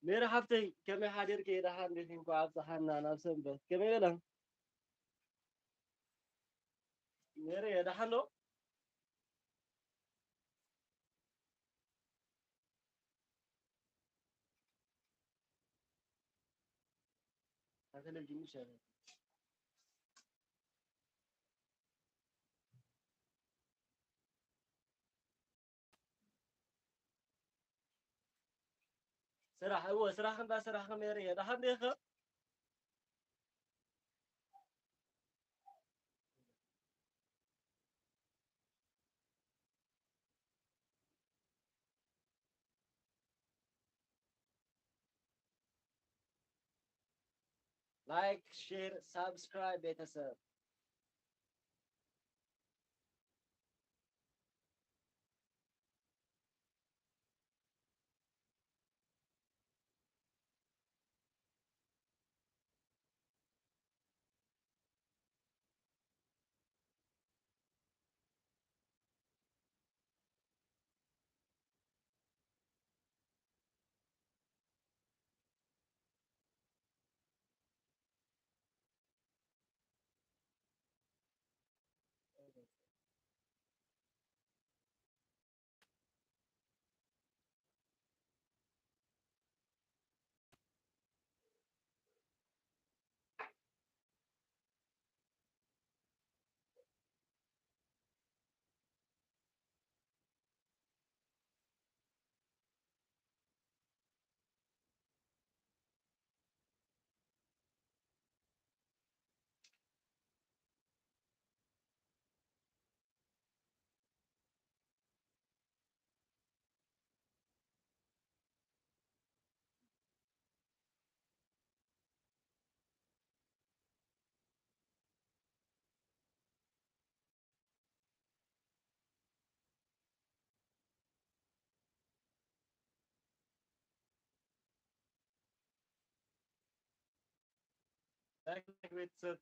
ሜሪ ሓፍተይ፣ ከመይ ሓዲርኪ? ደሓን ዲኺ? እንኳዕ ኣብፀሓና ናብ ሰንበት። ከመይ በላ? ሜሪ፣ ደሓን ዶ? ኣብ ቴሌቪዥን ይሻላል። ስራሕ፣ እወ፣ ስራሕ እንዳሰራሕኩም የርኢ። ደሓን ዲኻ? ላይክ፣ ሼር፣ ሳብስክራይብ ቤተሰብ። ላይክ ቤተሰብ።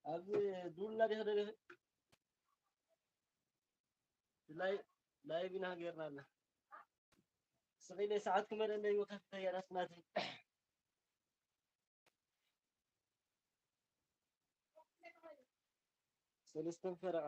ኣብዚ ዱል እናደኸ ደደኸ ላይ ላይቭ ኢና ገርና ኣላ። ስቕ ኢለ ሰዓት ክመለለይ ወከፍተያ ናትናተይ። ሰለስተን ፈረቓ።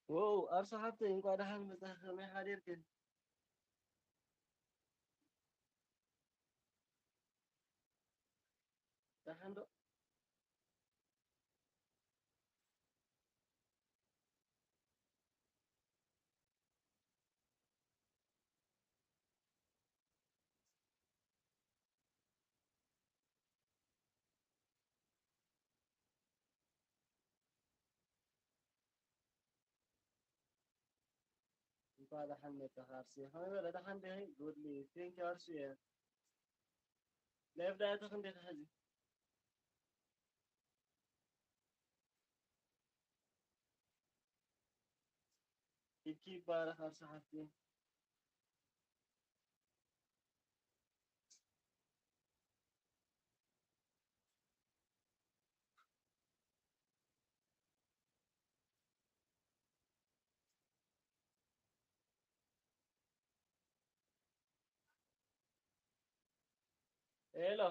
ዎው፣ ኣርሱ ሓብተይ፣ እንኳዕ ደሓን መጻኺ። ከመይ ሓዲርክን? ደሓን ዶ? እንኳዕ ደሓን መጣኻ ኣርሲ። ከመይ በለ፣ ደሓን ዲኺ? ጉድ ኒውስ። ቴንክ ዩ ኣርሲ እየ። ላይፍ ዳያታ ክንደይ ትሕዚ? ኢድኪ ይባረኽ ኣርሲ ሓፍቲ። ሄሎ።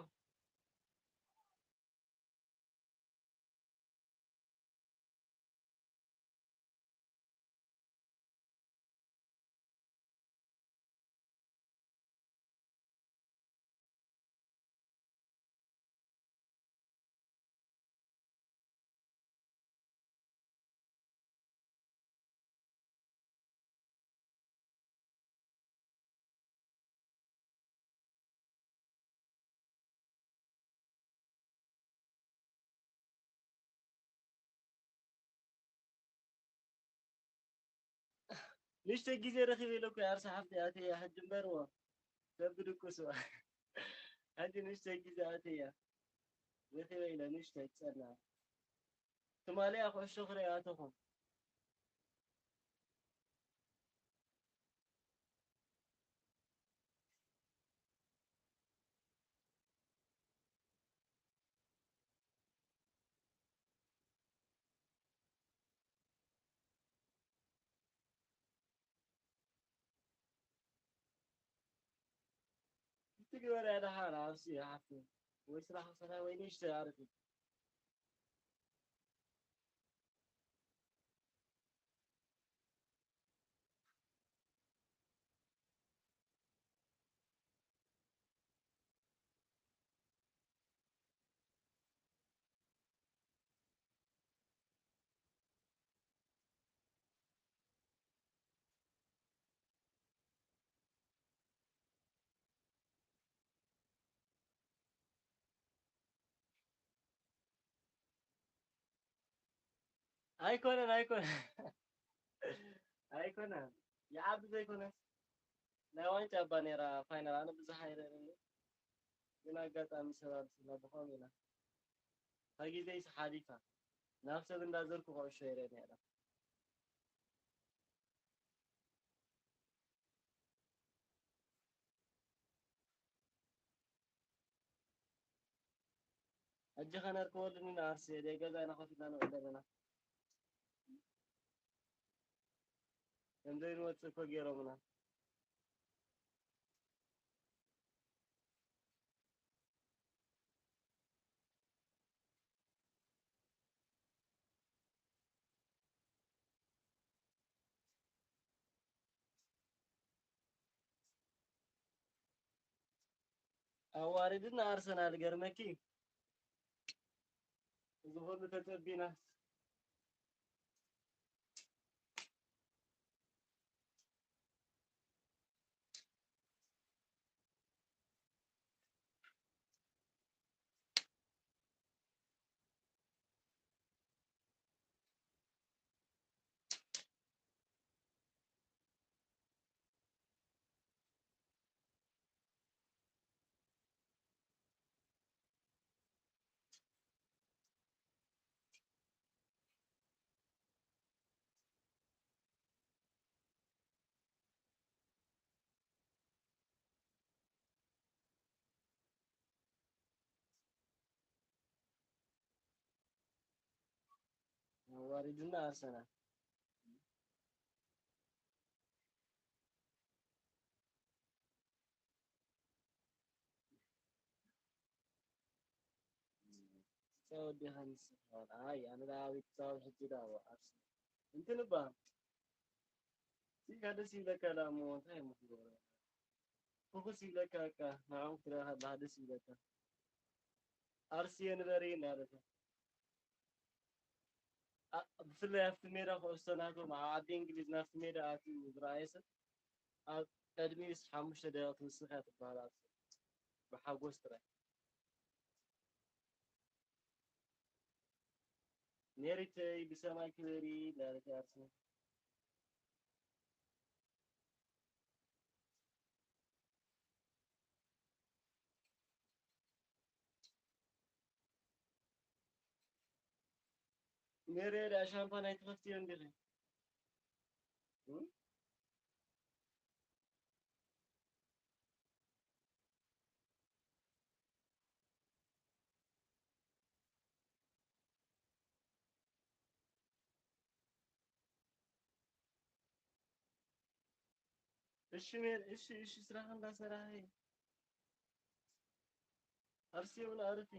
ንእሽተይ ግዜ ረኺበ ኢለ እኮ ኣርሲ ሓፍተይ ኣትየ ሕጂ እምበርዎ ሰብ ብድቁሱ። ሕጂ ንእሽተይ ግዜ ኣትየ ረኺበ ኢለ ንእሽተይ ትጸና። ትማሊ እያ ኩዕሾ ክርኢ ኣተኹ። ትግበር እያ ደሓን፣ ኣብሲ ሓፍቲ። ወይ ስራሕ ክሰርሕ ወይ ንእሽተይ ኣረፊድ። ኣይኮነን፣ ኣይኮነን። ኣይኮነን። ይዓቢ ዘይኮነስ ናይ ዋንጫ እባ ነይራ ፋይናል፣ ኣነ ብዙሕ ኣይርእን እየ። ግን ኣጋጣሚ ሰባት ስለ ብኸምኡ ኢና። እታ ግዜስ ሓሊፋ። ናብ ሰብ እንዳዘርኩ ኩዕሾ ይርኢ ነይረ። ሕጂ ከነርክበሉ ኢና ኣርሲ፣ ደይ ገዛና ከፊትና ንውዕል ኣለና። ከም ዘይንወጽእ እኮ ገይሮምና። ኣዋሪድና ኣርሰናል ገርመኪ። እዚ ኩሉ ተጸቢና። ኣዋሪድና ኣርሰናል። ጸወዲ ኸንስ ኣይ ኣነ ዳዊት ጻው ሕጂ ዳው ኣርሰናል እንትን እባ ሲካ ደስ ይብለካ ዳሞ እንታይ ምክሮ ኩኩስ ይብለካ በቃ ንዓም ክዳ ከላ ደስ ይብለካ ኣርሲ የንበሪ እናለተ ብፍላይ ኣብቲ ሜዳ ኩዕሶ ናቶም ኣብ ዓዲ እንግሊዝ ናብቲ ሜዳ ኣትዩ ዝረኣየ ሰብ ኣብ ቅድሚ ሓሙሽተ ደቂቕ ትውስኽ እያ ትበሃል። ኣርሲ ብሓጎስ ጥራይ ሜሪተይ ብሰማይ ክበሪ እንዳለት ኣርሲ ሜሬ ዳ ሻምፓን ኣይትኸፍትዮ እንዲኺ እሺ ሜር እሺ እሺ ስራህ እንዳሰራህ አርሲ ምን አርፊ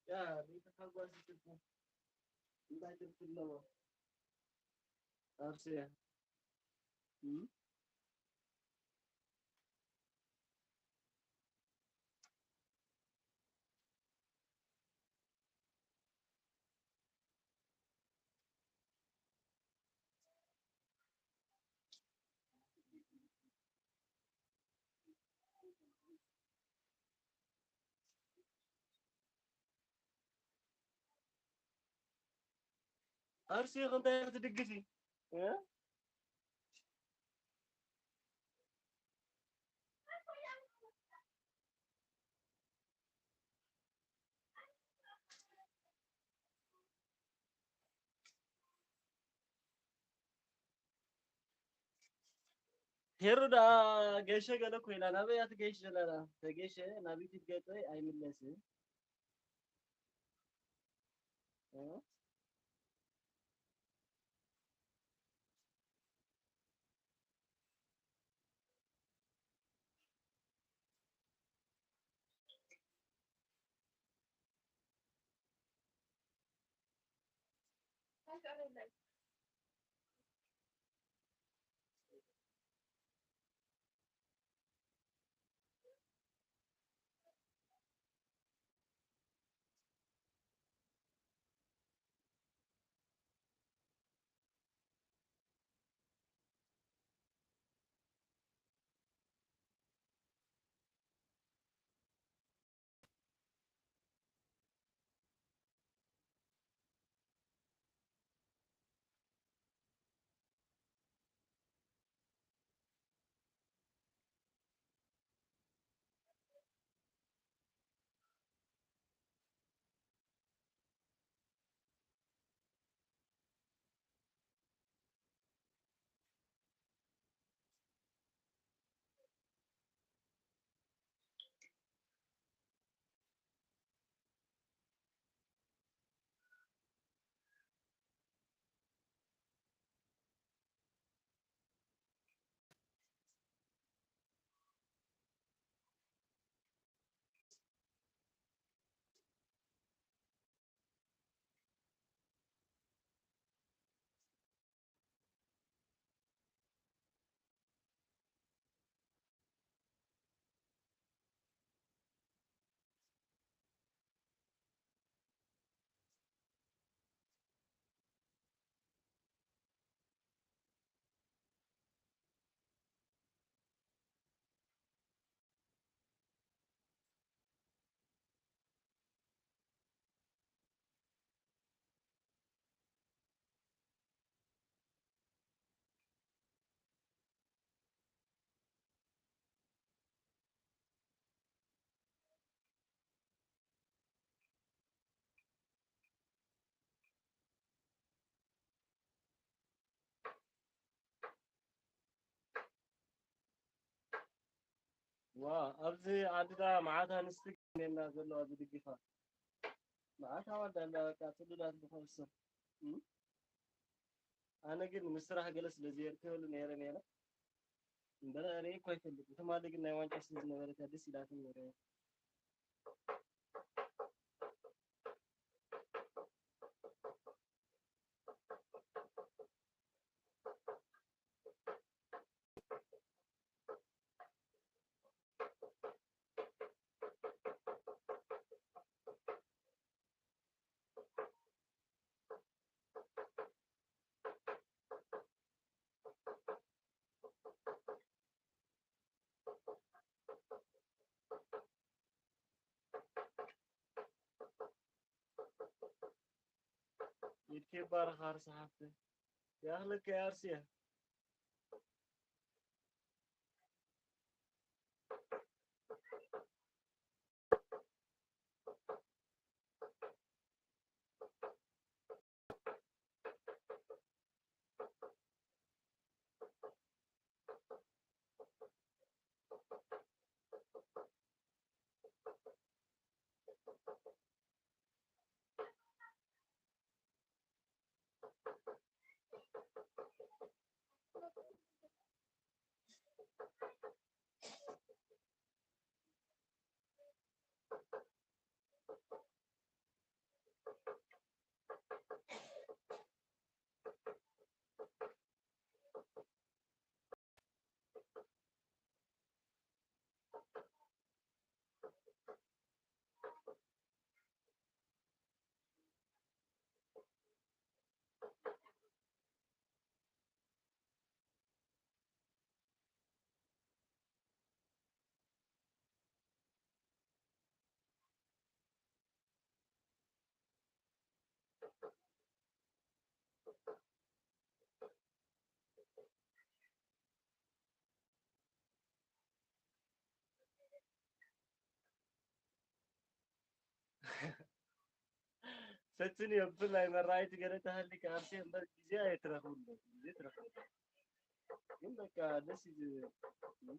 ያ ቤተ ፋጓስ ይትርፉ እንታይ ትርፍ ኣለዎ? አርሲያ ኣርሲ እንታይ ክትድግፊ ሄሩ ደኣ ገሸ ገለ ኮይና ናበይ እያ ትገይሽ ዘለና? ተገሸ ናብ ዩቲብ ገጽ ኣይምለስን። እ? ዋ ኣብዚ ዓዲ ደኣ መዓት ኣንስቲ እየን ዘለዋ ዝድግፋ። መዓት ኣዋልድ ኣለዋ በቃ ጽሉላት ብኸብሰ። እም? ኣነ ግን ምስ ስራሕ ገለ ስለ ዘየርከበሉ ነይረ ነይረ። እምበር ርእየ እኮ ኣይፈልጥን። ትማሊ ግን ናይ ዋንጫ ስለ ዝነበረት እያ ደስ ኢላትኒ ነይረ። ኢድኪ ይባረኽ ኣርሲ ሓፍተይ። ይኣኽለካ ኣርሲ እያ። ፈትን እዮ ብፍላይ መራይቲ ገለ ተሃሊካ ኣርሴ እምበር ግዜ ኣይትረኽብሉ ግዜ ትረኽብሉ ግን በቃ ደስ እዩ ዝብል።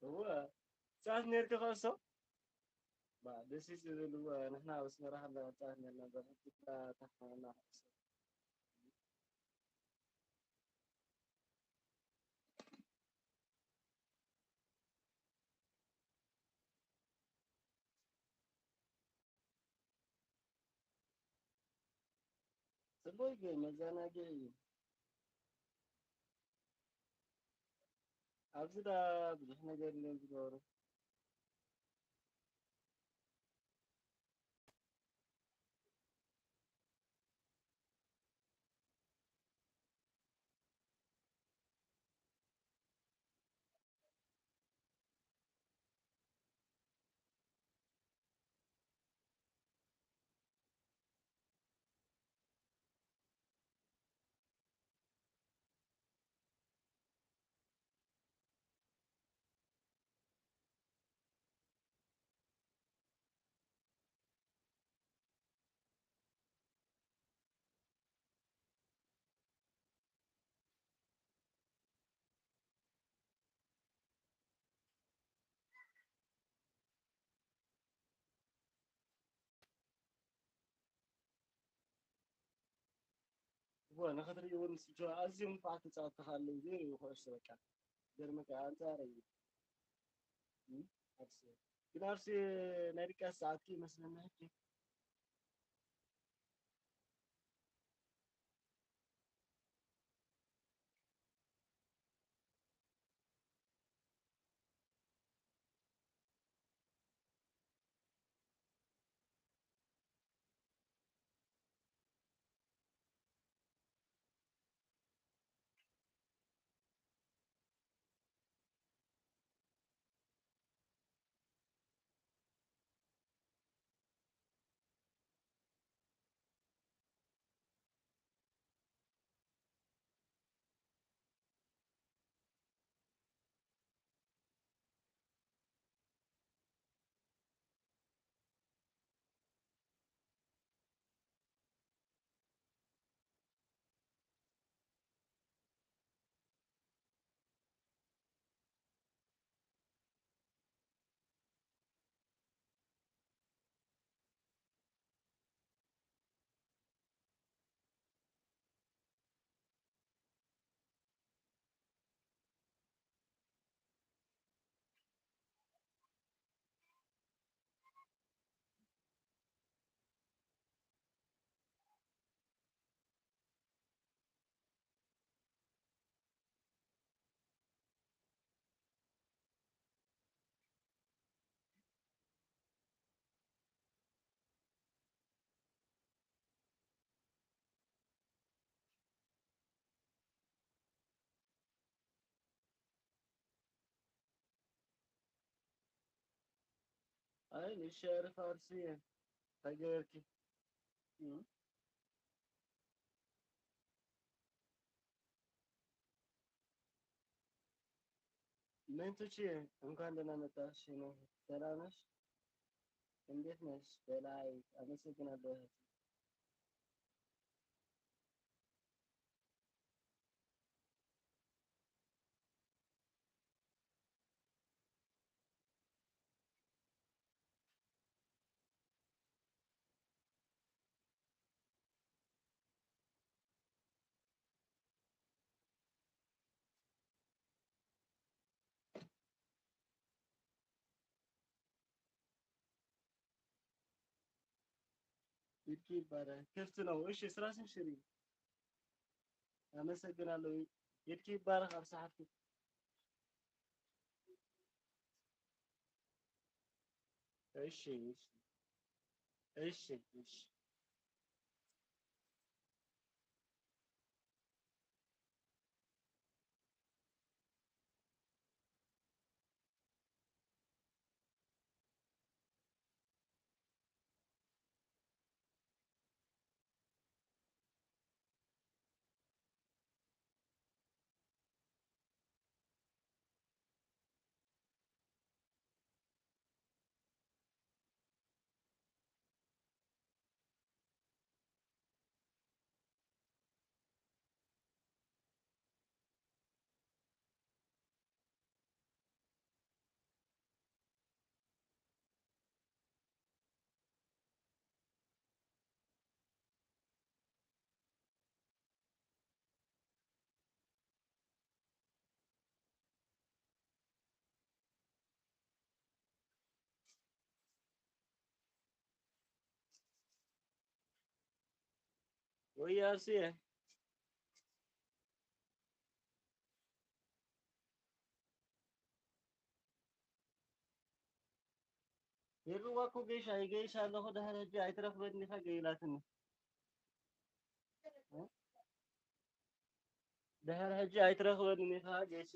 እወ፣ ሰዓት ነርኪ ከእሶ? ባ፣ ደስ እዩ ዝብል። እወ፣ ንሕና ኣብ ኣስመራ ከለና ሰዓት ነርና፣ በርሕቲ ተሓና ከእሶ። ጽቡቅ እዩ፣ መዘናግዒ እዩ። ኣብዚ ዳ ብዙሕ ነገር እዮም ዝገብሩ። እወ፣ ንኽትርእይዎ ንስድራ ኣዝዮም ንፉዓት ተጻወትቲ ከኣ ኣለዉ። ዘይርእዩ ኩዕሶ በቃ። ገርመካ ኣንጻር እዩ። እም፣ ኣርሲ። ግን ኣርሲ ናይ ድቃስ ሰዓትኪ ይመስለኒ ሕጂ። ኣይ ንሸርፍ ኣርሲ ተገርኪ። ምን ቱቺ፣ እንኳን ደህና መጣሽ። ሰላም ነሽ? እንዴት ነሽ? በላይ አመሰግናለሁ። ኢድኪ ይባላል። ክፍት ነው። እሺ፣ ስራሽን ሽሪ። አመሰግናለሁ። ኢድኪ ይባረክ ኣብ ሰዓትኪ። እሺ፣ እሺ፣ እሺ፣ እሺ። ወይ ኣርሲ ይርዋ እኮ ገይሻ ይገይሽ ኣለኹ። ድሕሪ ሕጂ ኣይትረኽበኒ ኢኻ ገይላትኒ። ድሕሪ ሕጂ ኣይትረኽበኒ ኢኻ ገይሽ።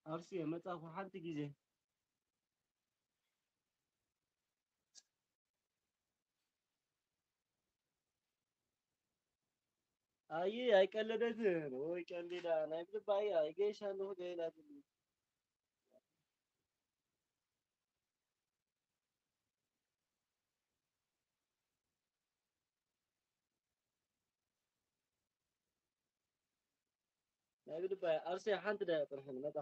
ኣርሲ መጻኹ ሓንቲ ግዜ። ኣይ ኣይቀለደትን ወይ ቀሊዳ ናይ ብልባይ ኣይገይሻ ኣለኹ ገይላ ናይ ብልባይ ኣርሲ ሓንቲ ዳ ጥርሕን መጣ።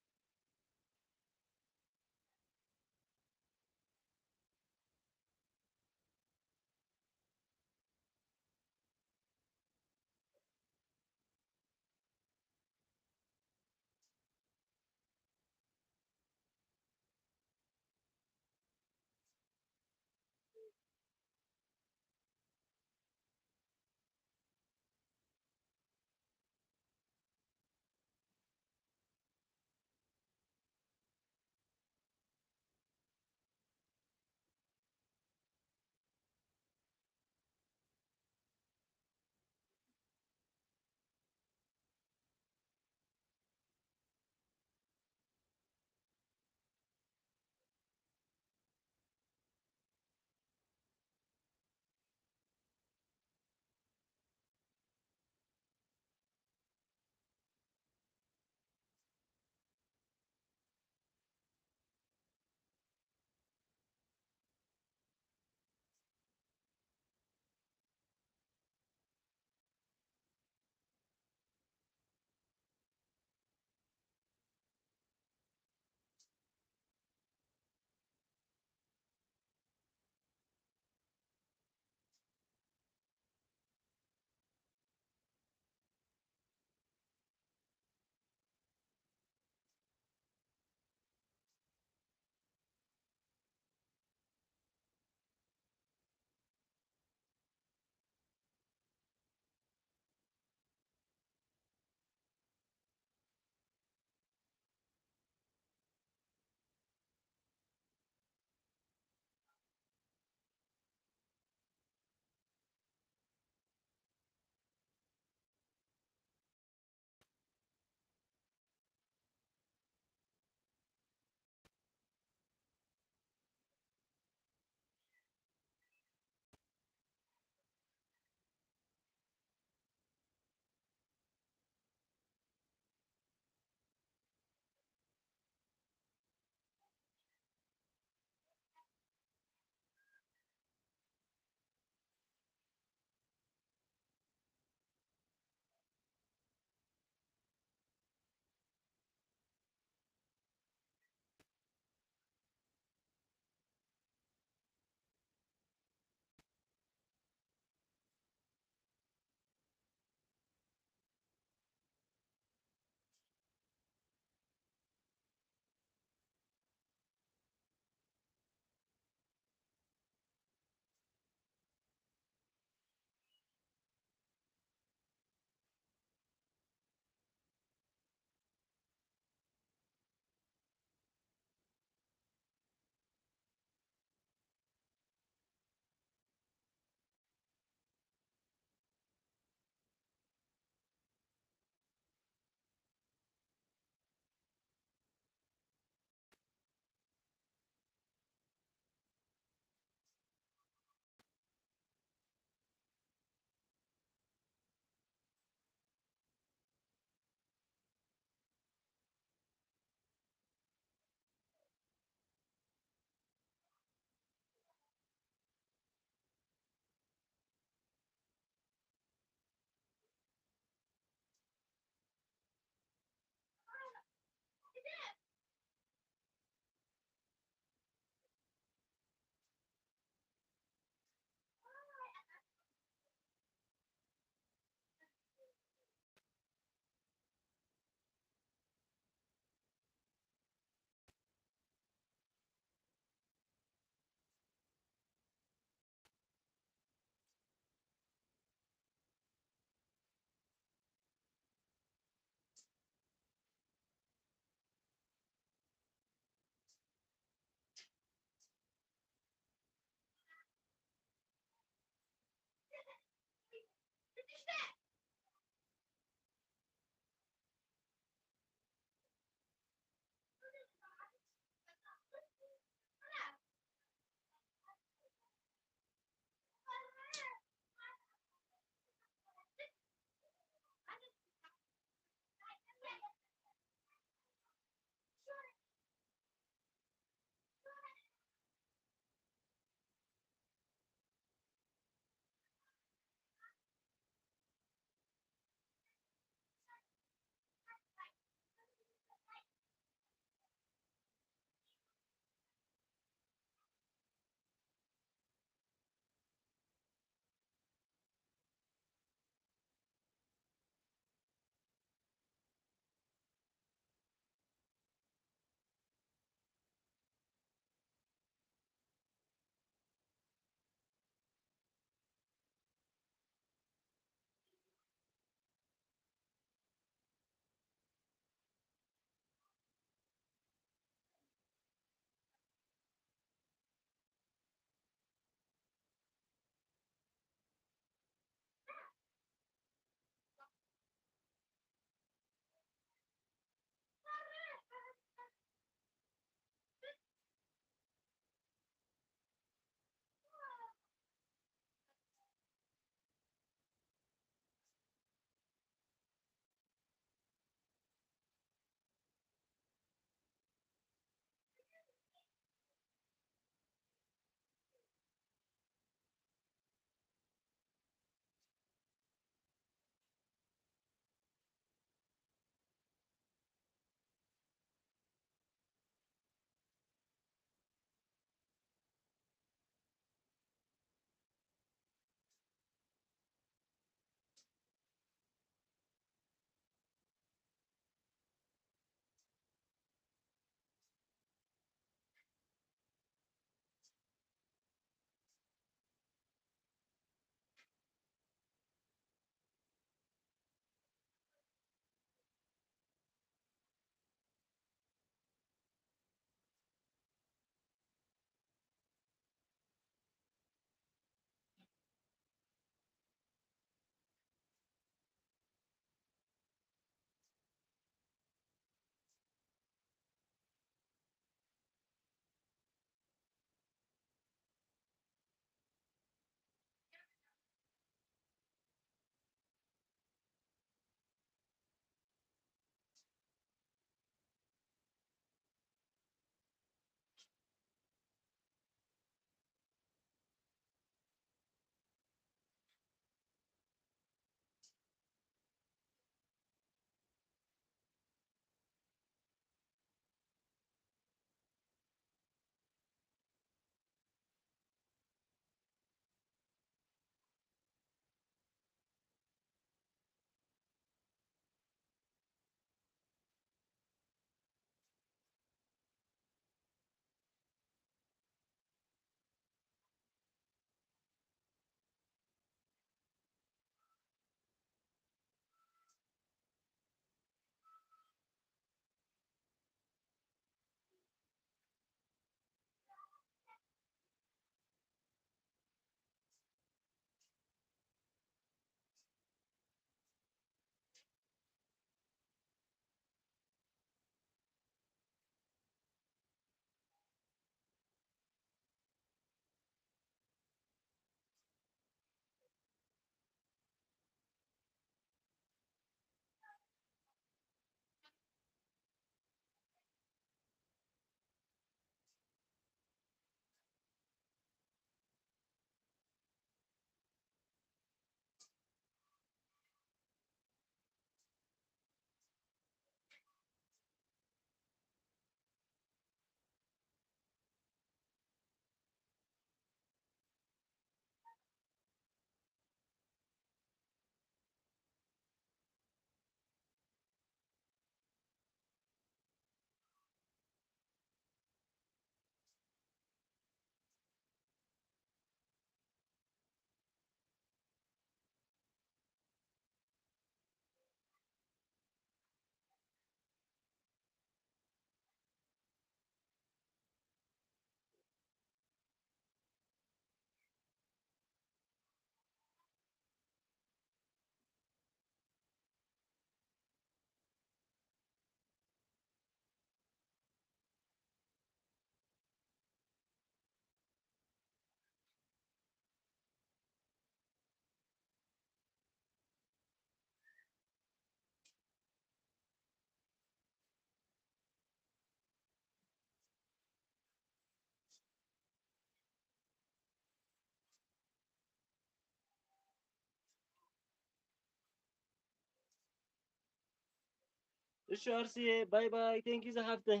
ሻርሲ፣ ባይ ባይ። Thank you ዝሓፍተይ።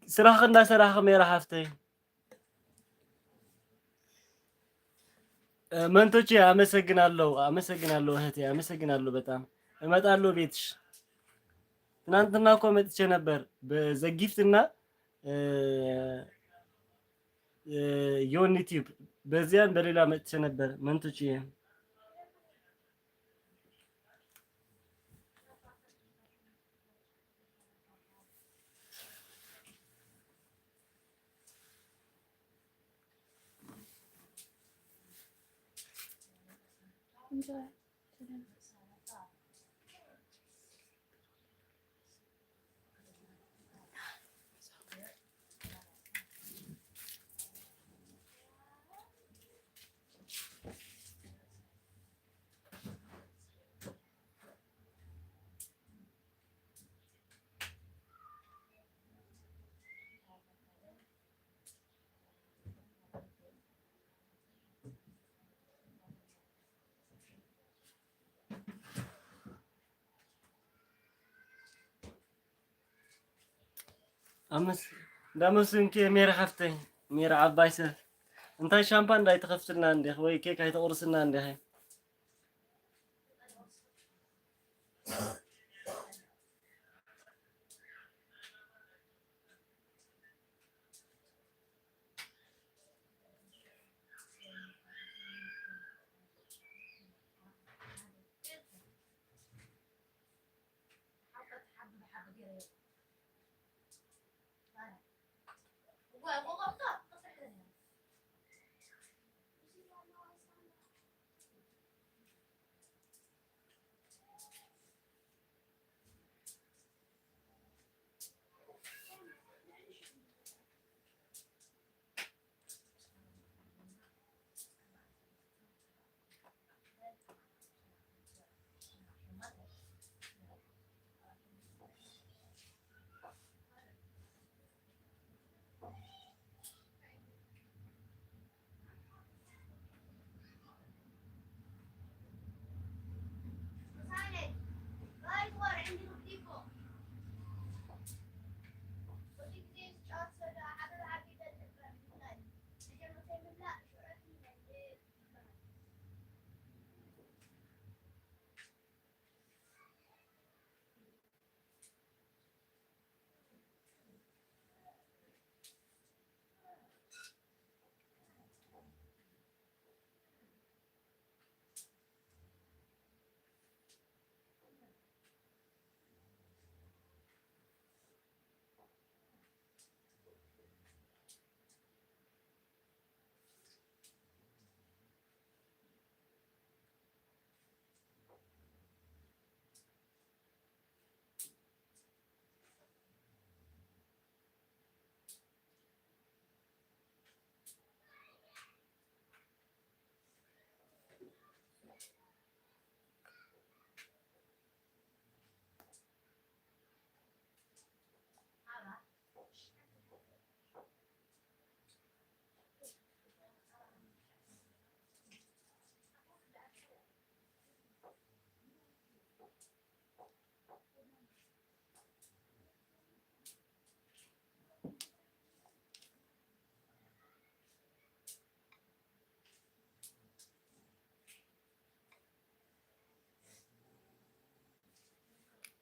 ስራኽ እንዳሰራኽ ሜራ ሓፍተይ። እ፣ መንቶቼ፣ ኣመሰግናለሁ፣ ኣመሰግናለሁ እህቴ፣ ኣመሰግናለሁ በጣም። እመጣለሁ ቤትሽ። ትናንትና እኮ መጥቼ ነበር በዘጊፍትና፣ እ፣ እ፣ ዮኒ ቲዩብ በዚያን በሌላ መጥቼ ነበር መንቶቼ። ኣመስ-፣ እንዳመስንኪ ሜሪ ሓፍተይ፣ ሜሪ ዓባይ ሰብ። እንታይ ሻምፓን እንዳይተኸፍትና እንዲኽ ወይ ኬክ ኣይተቑርስና እንዲኻ?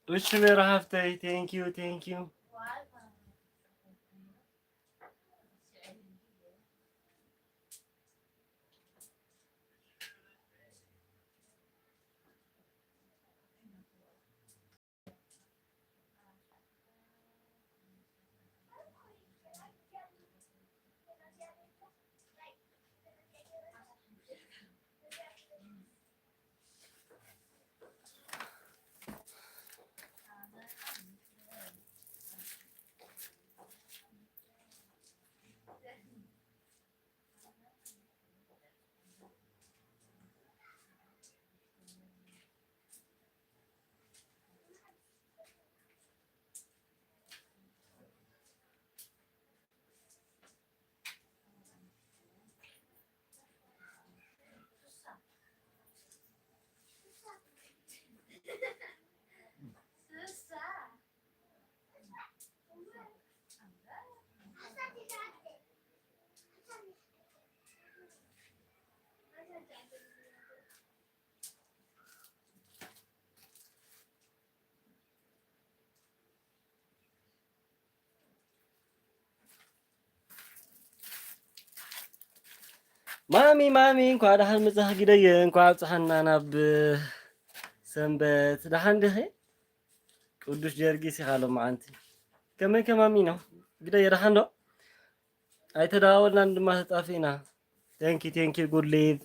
እሺ ሜራ ሃፍተይ፣ thank you, thank you። ማሚ፣ ማሚ፣ እንኳዕ ደሓን መጻኺ ግደየ፣ እንኳዕ ኣብጽሓና ናብ ሰንበት። ደሓን ዲኺ? ቅዱስ ጀርጊስ ኢኻ ሎማዓንቲ። ከመይ ከማሚ ነው? ግደየ፣ ደሓን ዶ? ኣይተደዋወልናን ድማ ተጣፊእና። Thank you, thank you, good live።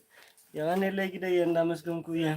የቐኔለይ ግደየ፣ እንዳመስገንኩ እየ።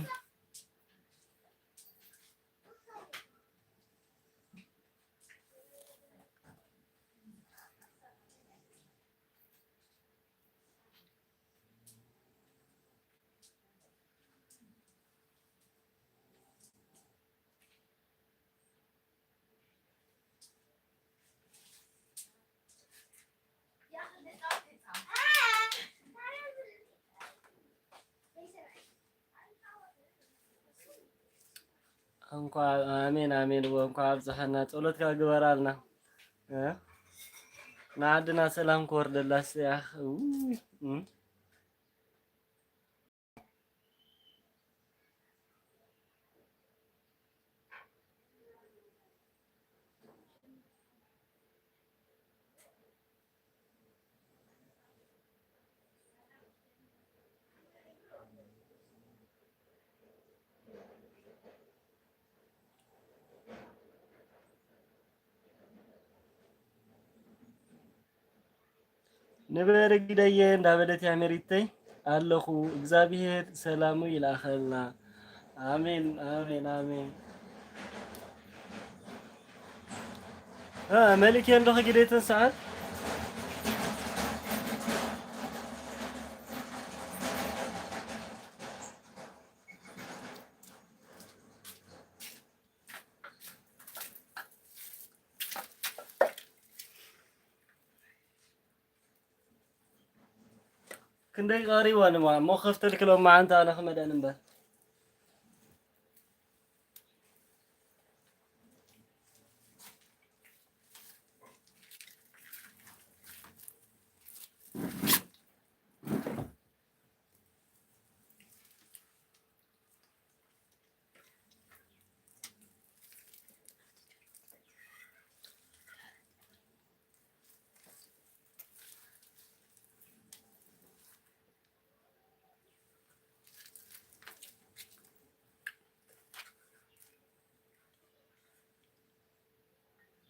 እንኳ-፣ ኣሜን፣ ኣሜን። እዎ፣ እንኳ ኣብጽሐና። ጸሎትካ ግበራልና። እ? ንዓድና ሰላም ክወርደላ እስቲ። ኣኽ፣ ውይ፣ እም። ንበሪ ግደየ እንዳበለት እያ ሜሪተይ ኣለኹ። እግዚኣብሔር ሰላሙ ይልኣኸልና። ኣሜን፣ ኣሜን፣ ኣሜን። እ፣ መሊክ እንዶ ኸጊደ ተንሰኣት። ክንደይ ቀሪቦ ንማ እሞ ከፍተልክ ሎማዓንቲ ኣነ ክመደን እምበር።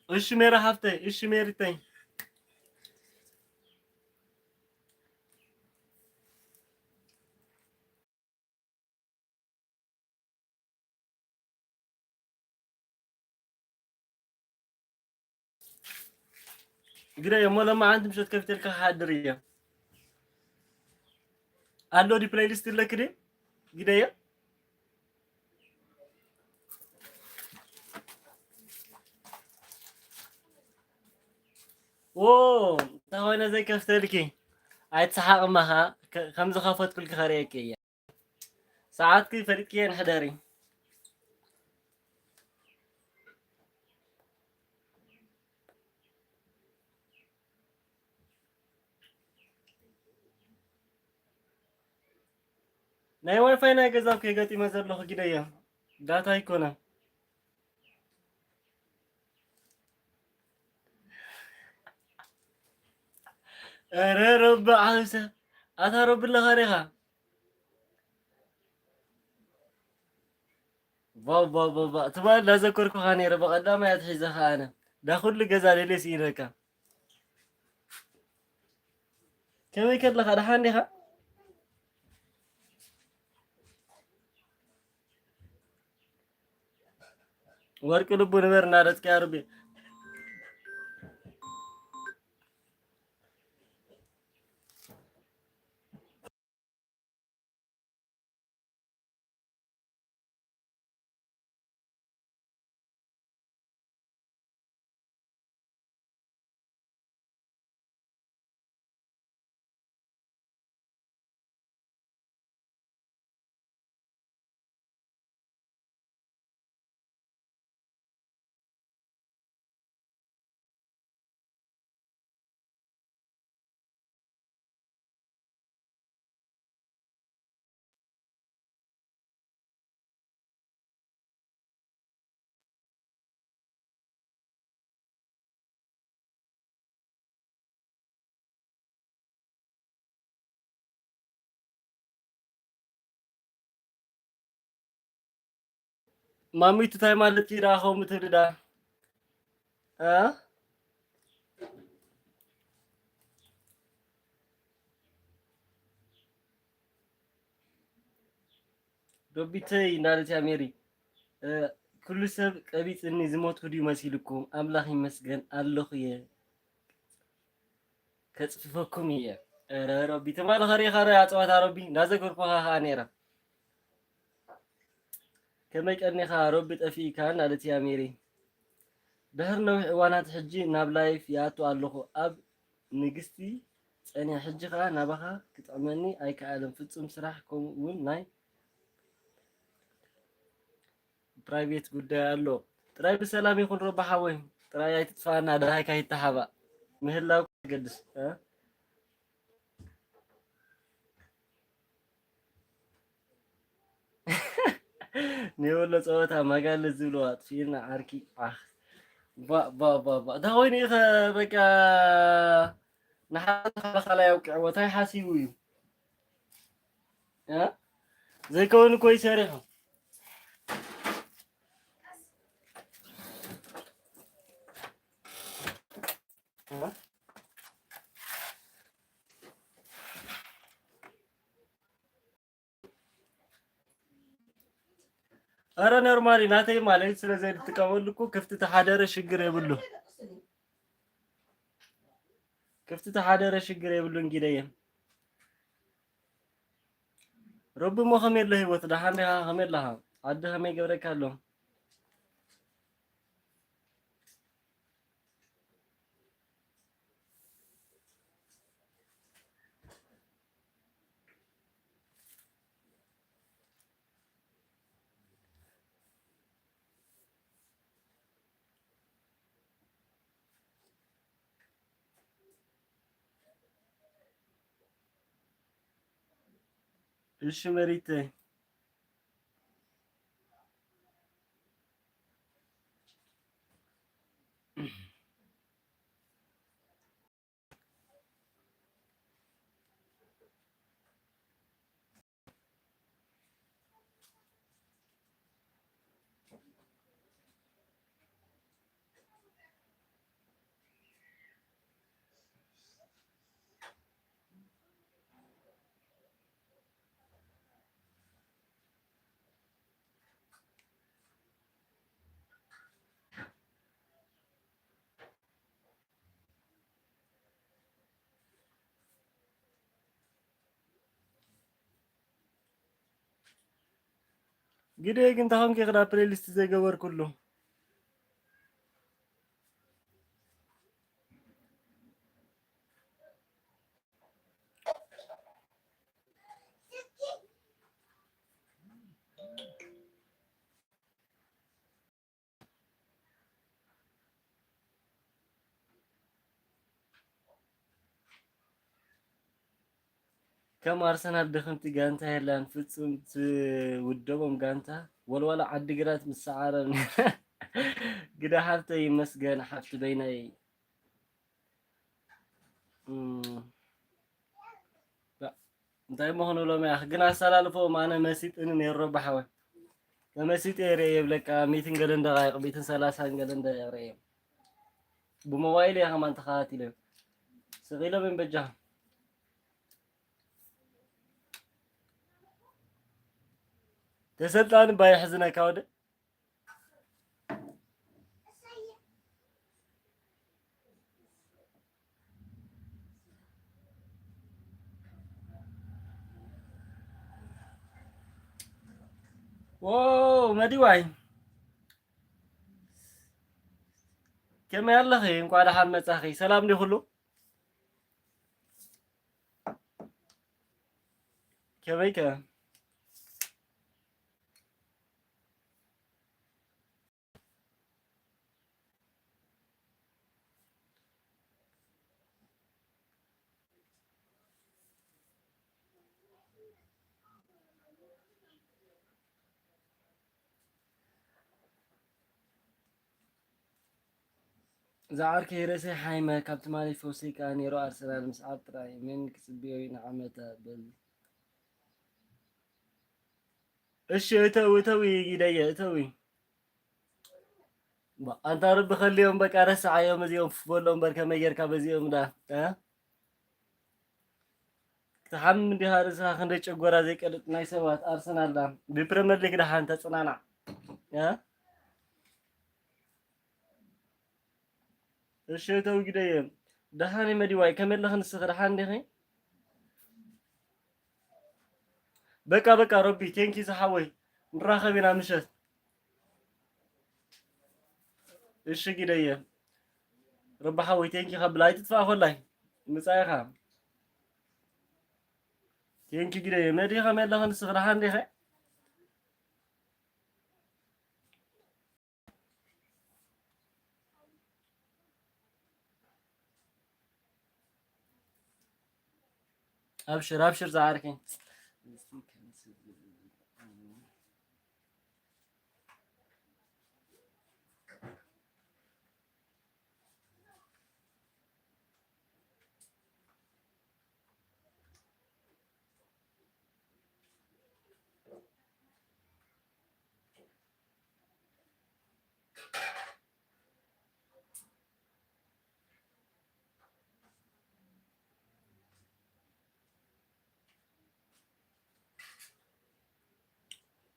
እሺ ሜራ ሓፍተይ፣ እሺ ሜሪተይ። ግደዮ እሞ ሎማዓንቲ ምሸት ከፊተልካ ክሓድር እየ። ኣሎ ድዩ ፕለይሊስት ኣለኪ ድዩ? ግደዮ። ኦ፣ እንተኾነ ዘይከፍተልኪ። ኣይትሰሓቕ እማ ኸዓ፣ ከ-፣ ከም ዝኸፈትኩልኪ ከርእየኪ እየ። ሰዓትኪ ፈሊጥክየን ሕደሪ። ናይ ዋይፋይ ናይ ገዛኩ ገጢመ ዘለኹ ግደዮ። ዳታ ኣይኮነን። ኧረ ረቢ ዓብሰ። ኣታ ረቢ ኣለኻ ዲኻ? ባ፣ ባ፣ ባ፣ ባ። ትማል እንዳዘከርኩኻ ነይረ፣ ብቐዳማይ ኣትሒዘ ኸኣ ኣነ። ዳ ኩሉ ገዛ ደልየ ስኢነካ። ከመይ ከለኻ፣ ደሓን ዲኻ? ወርቂ ልቡ ንበር እናረጽካ ያ ረቢ። ማሚቱ ታይ ማለት እዩ ደኣ ከምኡ ትብሊ ደኣ? እ? ሮቢተይ እንዳለት እያ ሜሪ። እ፣ ኩሉ ሰብ ቀቢጽኒ ዝሞትኩ ድዩ መሲልኩም? ኣምላኽ ይመስገን ኣለኹ እየ። ከጽፍፈኩም እየ። ኧረ ሮቢ፣ ትማሊ ኸሪእኻ ዶ እያ ጸወታ ሮቢ? እንዳዘከርኩኻ ኸኣ ነይረ። ከመይ ቀኒኻ ሮቢ ጠፊእካ? እናለት እያ ሜሪ። ድሕሪ ነዊሕ እዋናት ሕጂ ናብ ላይፍ ይኣቱ ኣለኹ። ኣብ ንግስቲ ጸኒሐ፣ ሕጂ ኸኣ ናባኻ ክጥዕመኒ ኣይከኣለን። ፍጹም ስራሕ ከምኡ እውን ናይ ፕራይቬት ጉዳይ ኣሎ። ጥራይ ብሰላም ይኹን ሮቢ ሓወይ። ጥራይ ኣይትጥፋኣና፣ ደሃይካ ይተሓባእ። ምህላው ዘገድስ፣ እ? ናይ ወሎ ጸወታ ማጋለ ዝብሎ ኣጥፊእና ዓርኪ። ዓኽ። ባ፣ ባ፣ ባ፣ ባ። እንታይ ኮይኑ ኢኸ በቃ ንሓንቲ ካባኻላይ ኣውቅዕዎ? እንታይ ሓሲቡ እዩ? እ? ዘይከውን እኮ እዩ ሰሪሑ። እ? ኧረ ኖርማሊ ናተይ ማለት ስለ ዘይትጥቀመሉ እኮ ክፍቲ ተሓደረ ሽግር የብሉ። ክፍቲ ተሓደረ ሽግር የብሉን ጊደየ። ረቢ እሞ ከመይ ኣሎ ህይወት ደሓን ዲኻ? ከመይ ኣለኻ? ዓዲ ከመይ ገብረካ ኣሎ? እሺ መሪተይ። ግደ ግን ታኾንኪ ክዳ ፕሌሊስት ዘይገበርኩሉ። ከም ኣርሰናል ድኽምቲ ጋንታ የላን ፍጹም ትውደቦም ጋንታ ወልዋሎ ዓዲግራት ምስ ሰዓረ ግደ ሓፍተይ ይመስገን ሓፍቲ በይነይ። እም፣ ባ- እንታይ እሞ ክንብሎም ያኽ ግን ኣሰላልፎም ኣነ መሲጥኒ ነይሩ ረባሓወ ተመሲጡ የርኢ የብለካ ሚትን ገለን ደቃይቕ ሚትን ሰላሳን ገለን ደቃይቕ ብሞባይል እየ ከማን ተኸታቲለ ስቕ ኢሎም እዮም በጃ ተሰልጣን እባ የሕዝነካ ወደ ዎ መዲዋይ ከመይ ኣለኺ? እንኳዕ ደሓን መጻኺ። ሰላም ዲ ኩሉ? ከመይ ከ? እዛ ዓርከይ ርእሰይ ሓይመ ካብ ትማሊ ፈውሰይ ከኣ ነይሩ ኣርሰናል ምስዓር ጥራይ መን ክጽብዮ እዩ ንዓመታ በል እሺ እተዊ እተዊ ጊደየ እተዊ ኣንታ ረቢ ከልዮም በቃ ረስዓዮም እዚኦም ፉትቦል እምበር ከመይ ጌርካ በዚኦም ዳ እ? ክትሓምም እንዲኻ ርእስኻ ክንደይ ጨጎራ ዘይቀልጥ ናይ ሰባት ኣርሰናል ዳ ብፕረመር ሊግ ደሓን ተጽናናዕ እ? እሺ ተው ግደየ ደሓን መዲዋይ ከመይ ኣለኺ ንስኺ ደሓን እንዲኺ በቃ በቃ ረቢ ቴንኪ ዝሓወይ ንራኸብ ኢና ምሸት እሺ ግደየ ረቢ ሓወይ ቴንኪ ከብል ኣይትጥፋእ ኮላይ ምጻኢኻ ቴንኪ ግደየ መዲ ከመይ ኣለኺ ንስኺ ደሓን እንዲኺ ኣብሽር፣ ኣብሽር ዝዓርከይ።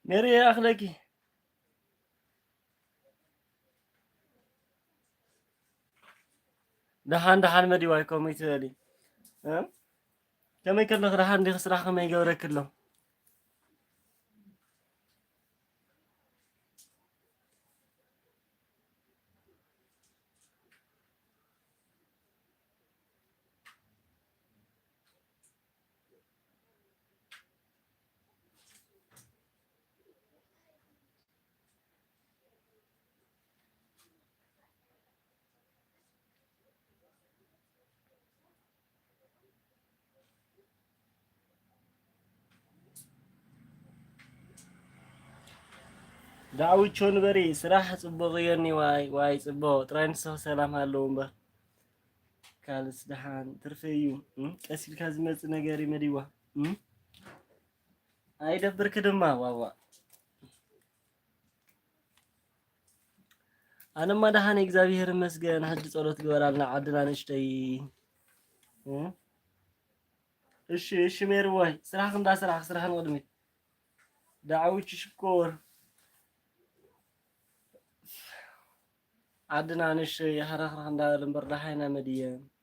ሜሪ ኣኽለኪ። ደሓን ደሓን መዲዋይ፣ ከምኡ ትበሊ እ? ከመይ ከለኺ፣ ደሓን ዲኺ? ስራሕ ከመይ ይገብረኪ ኣሎ? ዳዊት ቾንበሪ፣ ስራሕ ጽቡቕ እዮኒ። ዋይ ዋይ ጽቡቕ፣ ጥራይ ንስኺ ሰላም ሃለዉ እምበር። ካልስ ደሓን ትርፊ እዩ። እም፣ ቀስ ኢልካ ዝመጽእ ነገር እዩ መዲዋ። እም፣ ኣይደብርኪ ድማ ዋዋ። ኣነማ ደሓን እግዚኣብሔር ይመስገን። ሕጂ ጸሎት ግበራልና ዓድና ንእሽተይ። እ? እሺ፣ እሺ ሜርዋይ፣ ስራሕ እንዳ ስራሕ፣ ስራሕ ንቕድሚት። ዳዊት ሽኮር። ዓድና ንእሽተይ፣ ሃረኽረኽ እንዳበለ እምበር ደሓይና መድየ።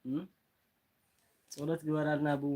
እ? ጸሎት ግበራልና ብኡ።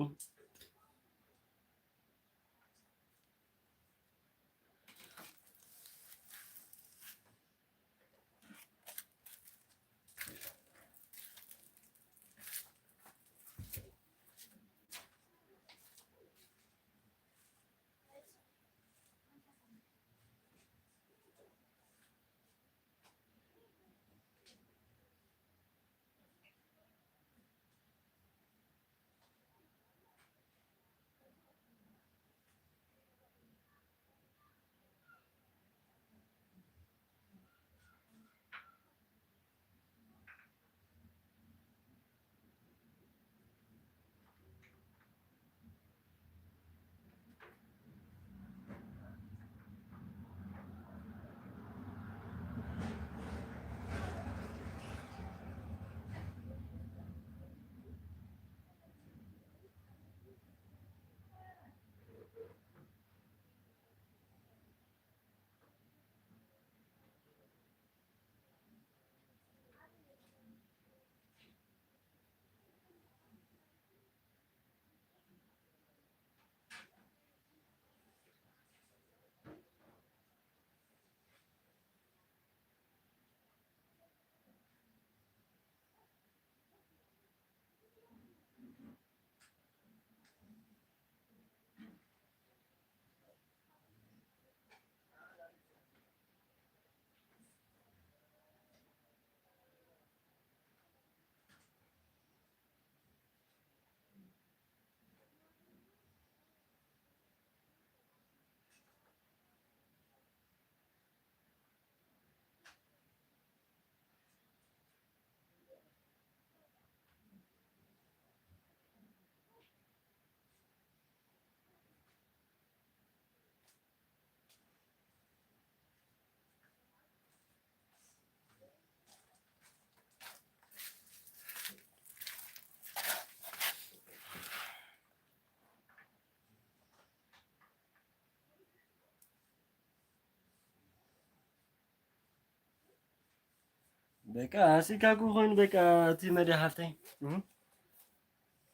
በቃ፣ ኣሲልካ እኮ ኮይኑ፣ በቃ፣ እቲ መድያ ሓፍተይ፣ እህ፣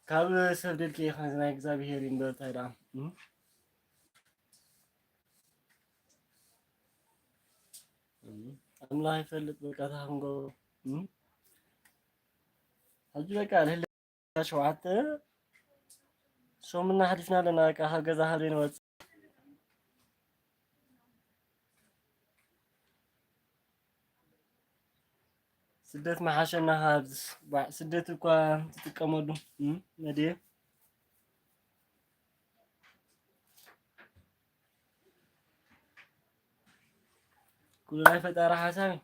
ካብ ሰብ ደልኪ ኢኻ፣ ናይ እግዚኣብሄር እዩ እምበር፣ እንታይ ደኣ፣ እህ? እህ፣ ኣምላኽ ይፈልጥ፣ በቃ፣ እንታይ ክንገብሮ፣ እህ? ሕጂ፣ በቃ፣ ልህለ ሸውዓተ ሰሙንና ሓሊፍና ኣለና። በቃ ካብ ገዛ ካብ ዘይንወጽእ ስደት መሓሸና። ካብ ባ-፣ ስደት እኳ ትጥቀመሉ፣ እም፣ መድየ። ኩሉ ናይ ፈጣሪ ሓሳብ እዩ።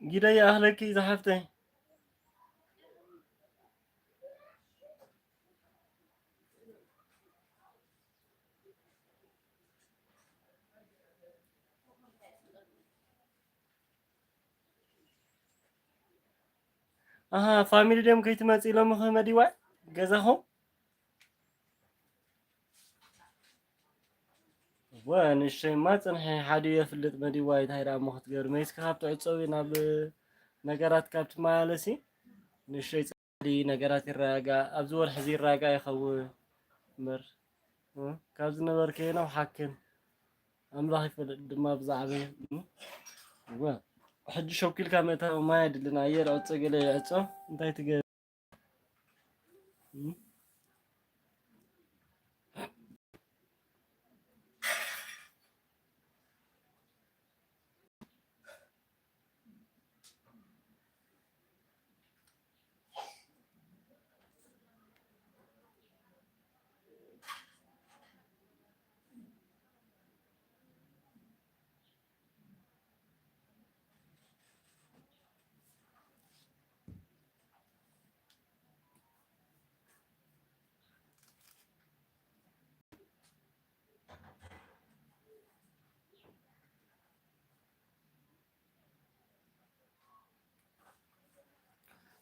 ጊደይ ይኣኽለኪ ዝሓፍተይ። ኣሃ፣ ፋሚሊ ድዮም ከይትመጺ ኢሎምኺ መዲዋይ ገዛኹም? ወ ንእሽተይማ ጽንሒ፣ ሓደ የፍልጥ መዲዋይ፣ እንታይ ደኣ እሞ ክትገብሪ? መይስኪ ካብ ትዕጸዊ ናብ ነገራት ካብ ትመላለሲ፣ ንእሽተይ ጽንሒ፣ ነገራት ይረጋጋእ። ኣብዚ ወርሒ እዚ ይረጋጋእ ይኸውን እምበር፣ እ? ካብ ዝነበርክዮ ናብ ሓክን። ኣምላኽ ይፈልጥ ድማ ብዛዕባይ። እ? ወ ሕጂ ሸኩልካ ምእታው ማይ ኣይድልን፣ ኣየር ዕጾ ገለ ይዕጾ፣ እንታይ ትገብር? እ?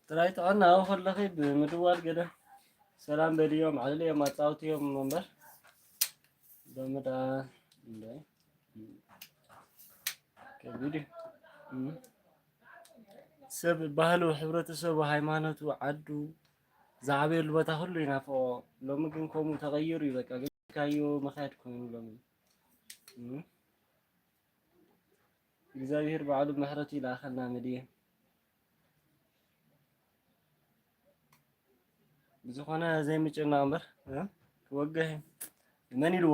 ጥራይ ጥዕና ኣብኡ ከለኺ ብምድዋል ገለ ሰላም በልዮም፣ ኣዕልልዮም፣ ኣጻውትዮም እምበር ሎሚ ደኣ እንደ ከቢድ እዩ። እም። ሰብ ባህሉ፣ ሕብረተሰቡ፣ ሃይማኖቱ፣ ዓዱ ዝዓበየሉ ቦታ ኩሉ ይናፍቖ። ሎሚ ግን ከምኡ ተቐይሩ እዩ፣ በቃ፣ ገዲፍካዮ ምኽያድ ኮይኑ ሎሚ። እም። እግዚኣብሄር ባዕሉ ምሕረቱ ይልኣኸልና መድየ። ብዝኾነ ዘይምጭናቕ እምበር፣ እ? ክወግሕ እዩ። መን ኢልዎ?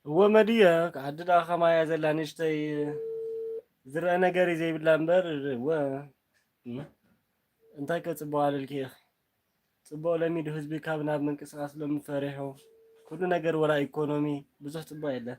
እወ መድየ፣ ዓዲ ደኣ ከማያ ዘላ ንእሽተይ ዝረአ ነገር እዩ ዘይብላ እምበር፣ እወ፣ እም፣ እንታይ ከጽብቕ ኣለልኪ ኢኺ? ጽቡቕ ለሚዱ ህዝቢ ካብ ናብ ምንቅስቓስ ሎሚ ፈሪሑ። ኩሉ ነገር ወላ ኢኮኖሚ ብዙሕ ጽቡቕ የለን።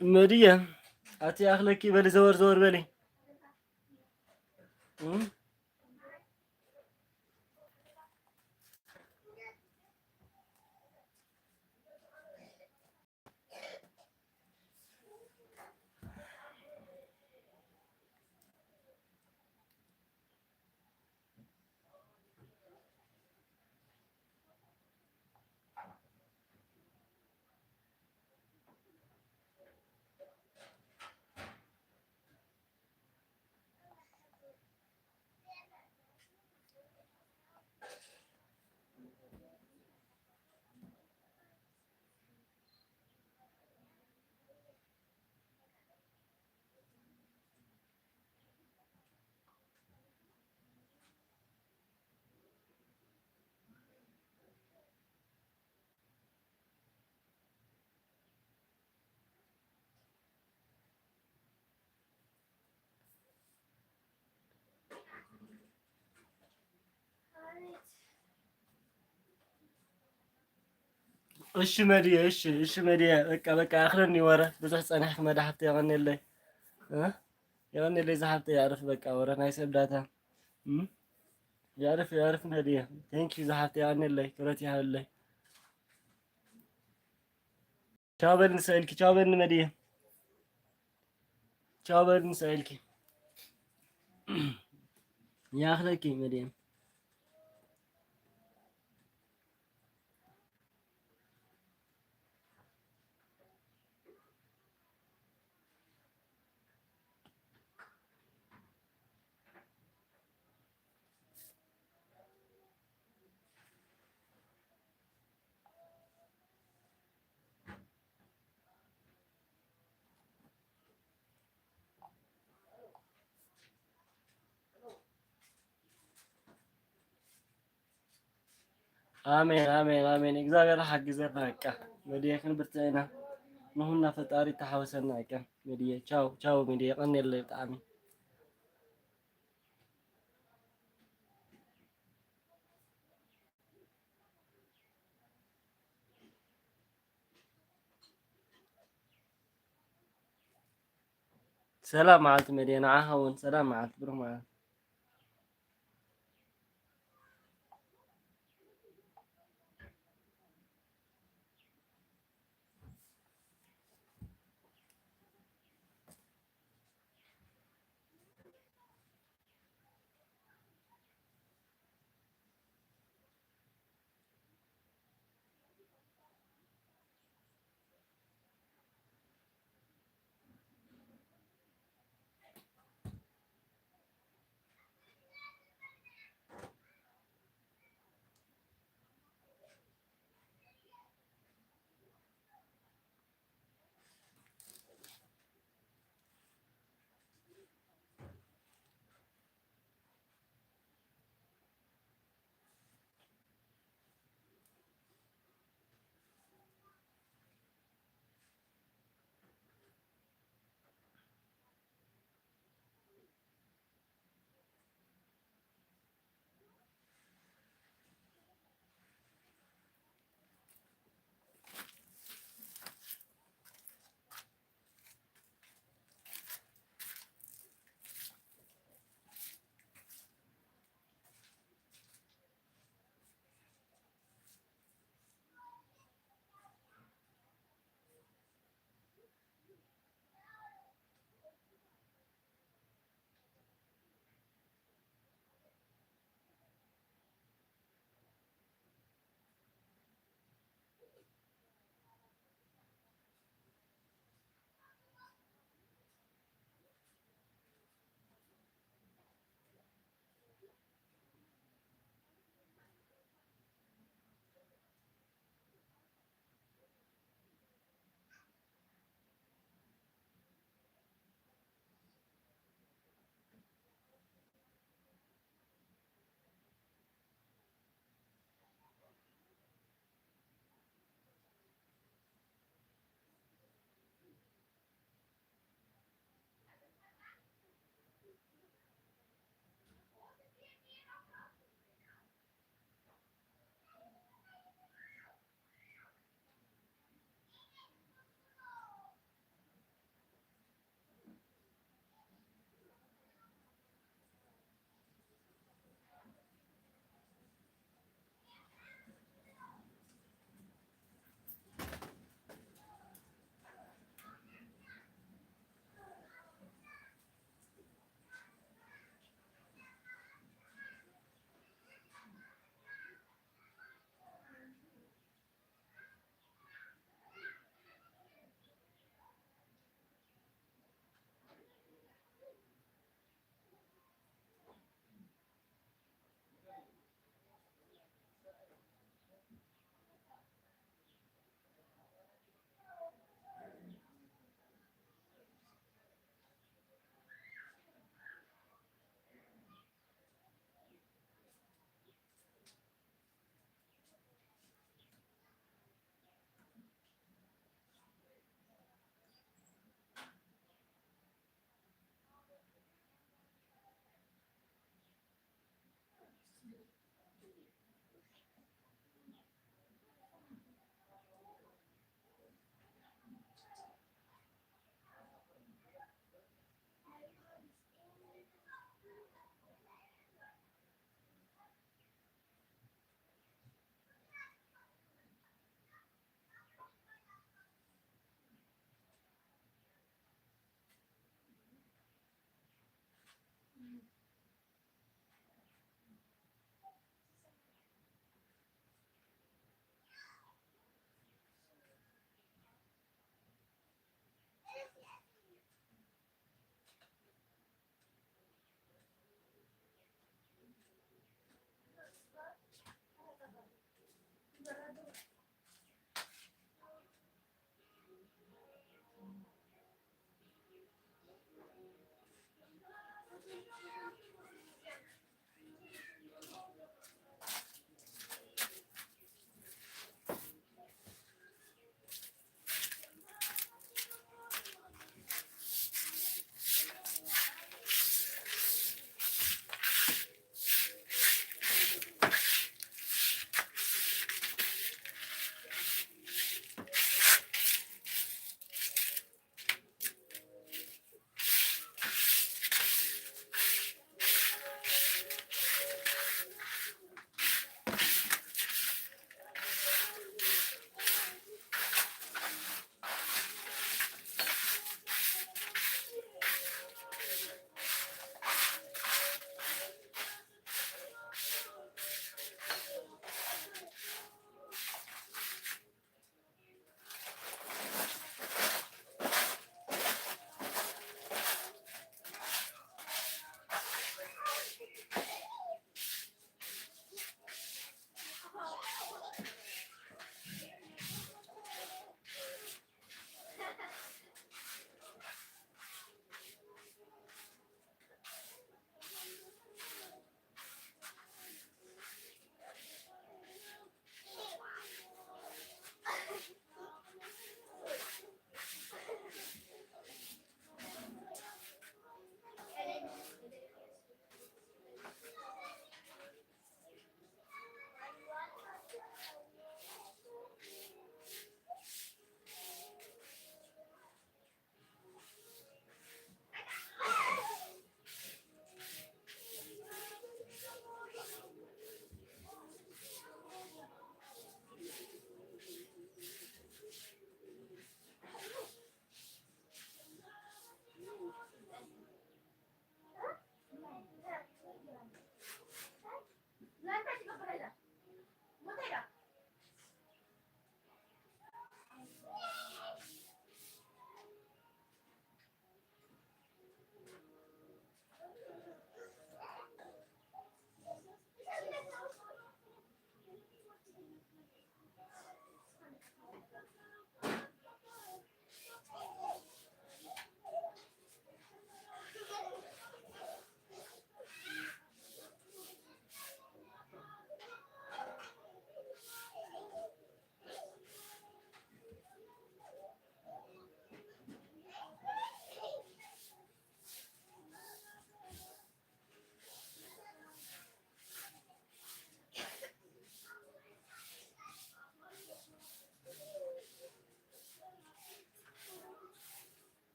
መድየ ኣቲ ኣኽለኪ በሊ ዘወር ዘወር በሊ። እም? እሺ መድየ፣ እሺ፣ እሺ መድየ፣ በቃ፣ በቃ፣ ኣኽለኒ ወረ፣ ብዙሕ ጸኒሕኪ መዳ ሓፍተይ፣ የቐንየለይ። እ? የቐንየለይ ዝሓፍተይ፣ የዕርፍ በቃ፣ ወረ ናይ ሰብ ዳታ። እም? የዕርፍ፣ የዕርፍ መድየ። Thank you ዝሓፍተይ፣ የቐንየለይ፣ ክብረት ይሃበለይ። ቻው በልኒ ሰኢልኪ፣ ቻው በልኒ መድየ። ቻው በልኒ ሰኢልኪ። ይኣኽለኪ መድየ። ኣሜን፣ ኣሜን፣ ኣሜን። እግዚኣብሔር ሓግዘና በቃ። መድየ ክንብርትዕ ኢና። ንኹና ፈጣሪ ተሓወሰና በቃ። መድየ ቻው፣ ቻው መድየ፣ የቐንየለይ ብጣዕሚ። ሰላም መዓልቲ መድየ፣ ንዓኻ እውን ሰላም መዓልቲ፣ ብሩኽ መዓልቲ።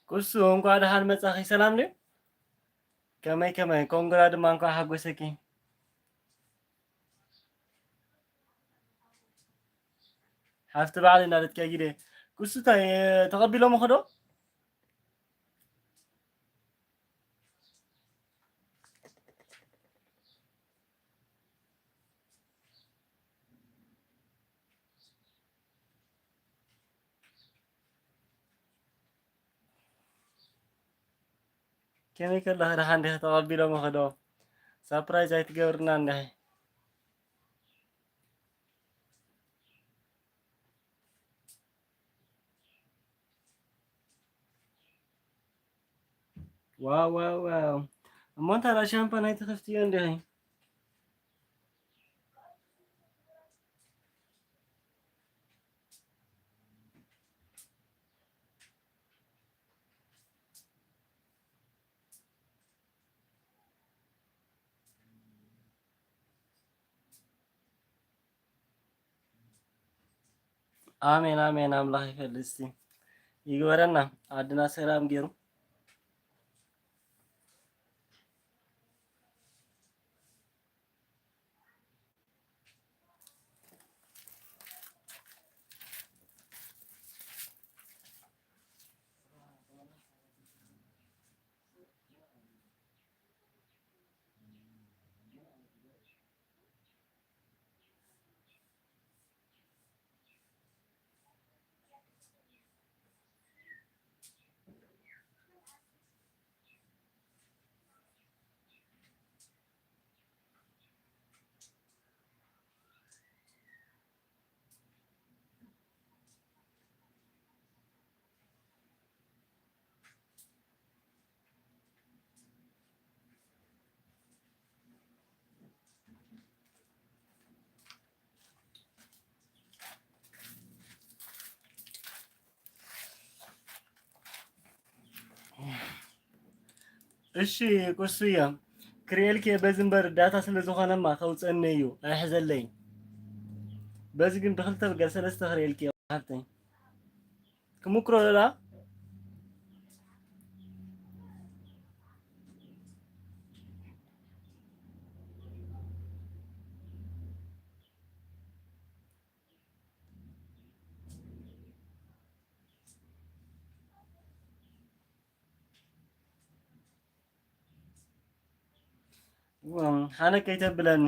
ኩሱ፣ እንኳዕ ደሓን መጻኺ። ሰላም ድዩ? ከመይ ከመይ? ኮንግራ ድማ እንኳዕ ሓጎሰኪ። ሓፍቲ በዓል እንዳለት ከጊደ። ኩሱ፣ እንታይ ተቐቢሎምኺ ዶ? ከመይ ከለኺ፣ ደሓን ዲኺ? ተቐቢሎምኺ ዶ? ሳፕራይዝ ኣይትገብርና እንዲኺ? ዋው፣ ዋው፣ ዋው። እሞ እንታ ደኣ ሻምፓን ኣይትኸፍትዮ እንዲኺ? ኣሜን፣ ኣሜን። ኣምላኽ ይፈልጥ እስቲ ይግበረና። ዓድና ሰላም ገይሩ። እሺ፣ ቁሱያ ክሪኤልኪ በዚ እምበር ዳታ ስለ ዝኾነማ ከውፀኒ እዩ፣ ኣይሕዘለይ። በዚ ግን ብክልተ ብገ ሰለስተ ክሪኤልኪ ሓፍተይ። ክምክሮ ዶላ? ሓነ ከይተብለኒ።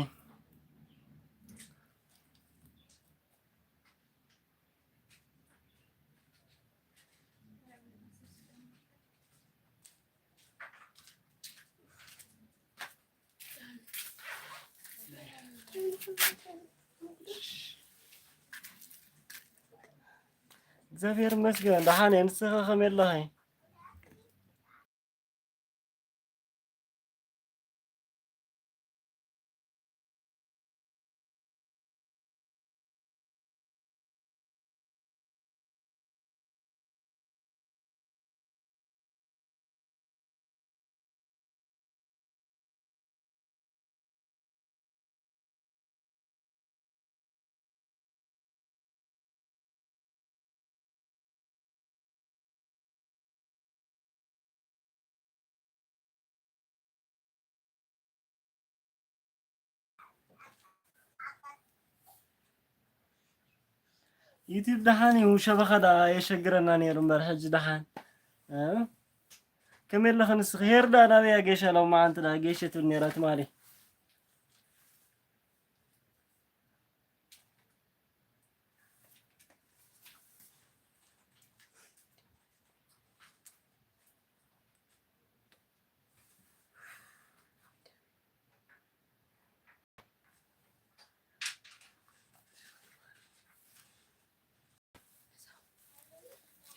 እግዚኣብሔር ይመስገን፣ ደሓን እየ። ንስኺ ከመይ ኣለኺ? ዩቲዩብ ደሓን እዩ፣ ሸበኻ ደኣ የሸግረና ነይሩ እምበር፣ ሕጂ ደሓን። እ? ከመይ ኣለኺ ንስኺ? ሄር ደኣ ናበይ ኣገይሻ? ሎማዓንቲ ደኣ ገይሸ ትብል ነይራ ትማሊ።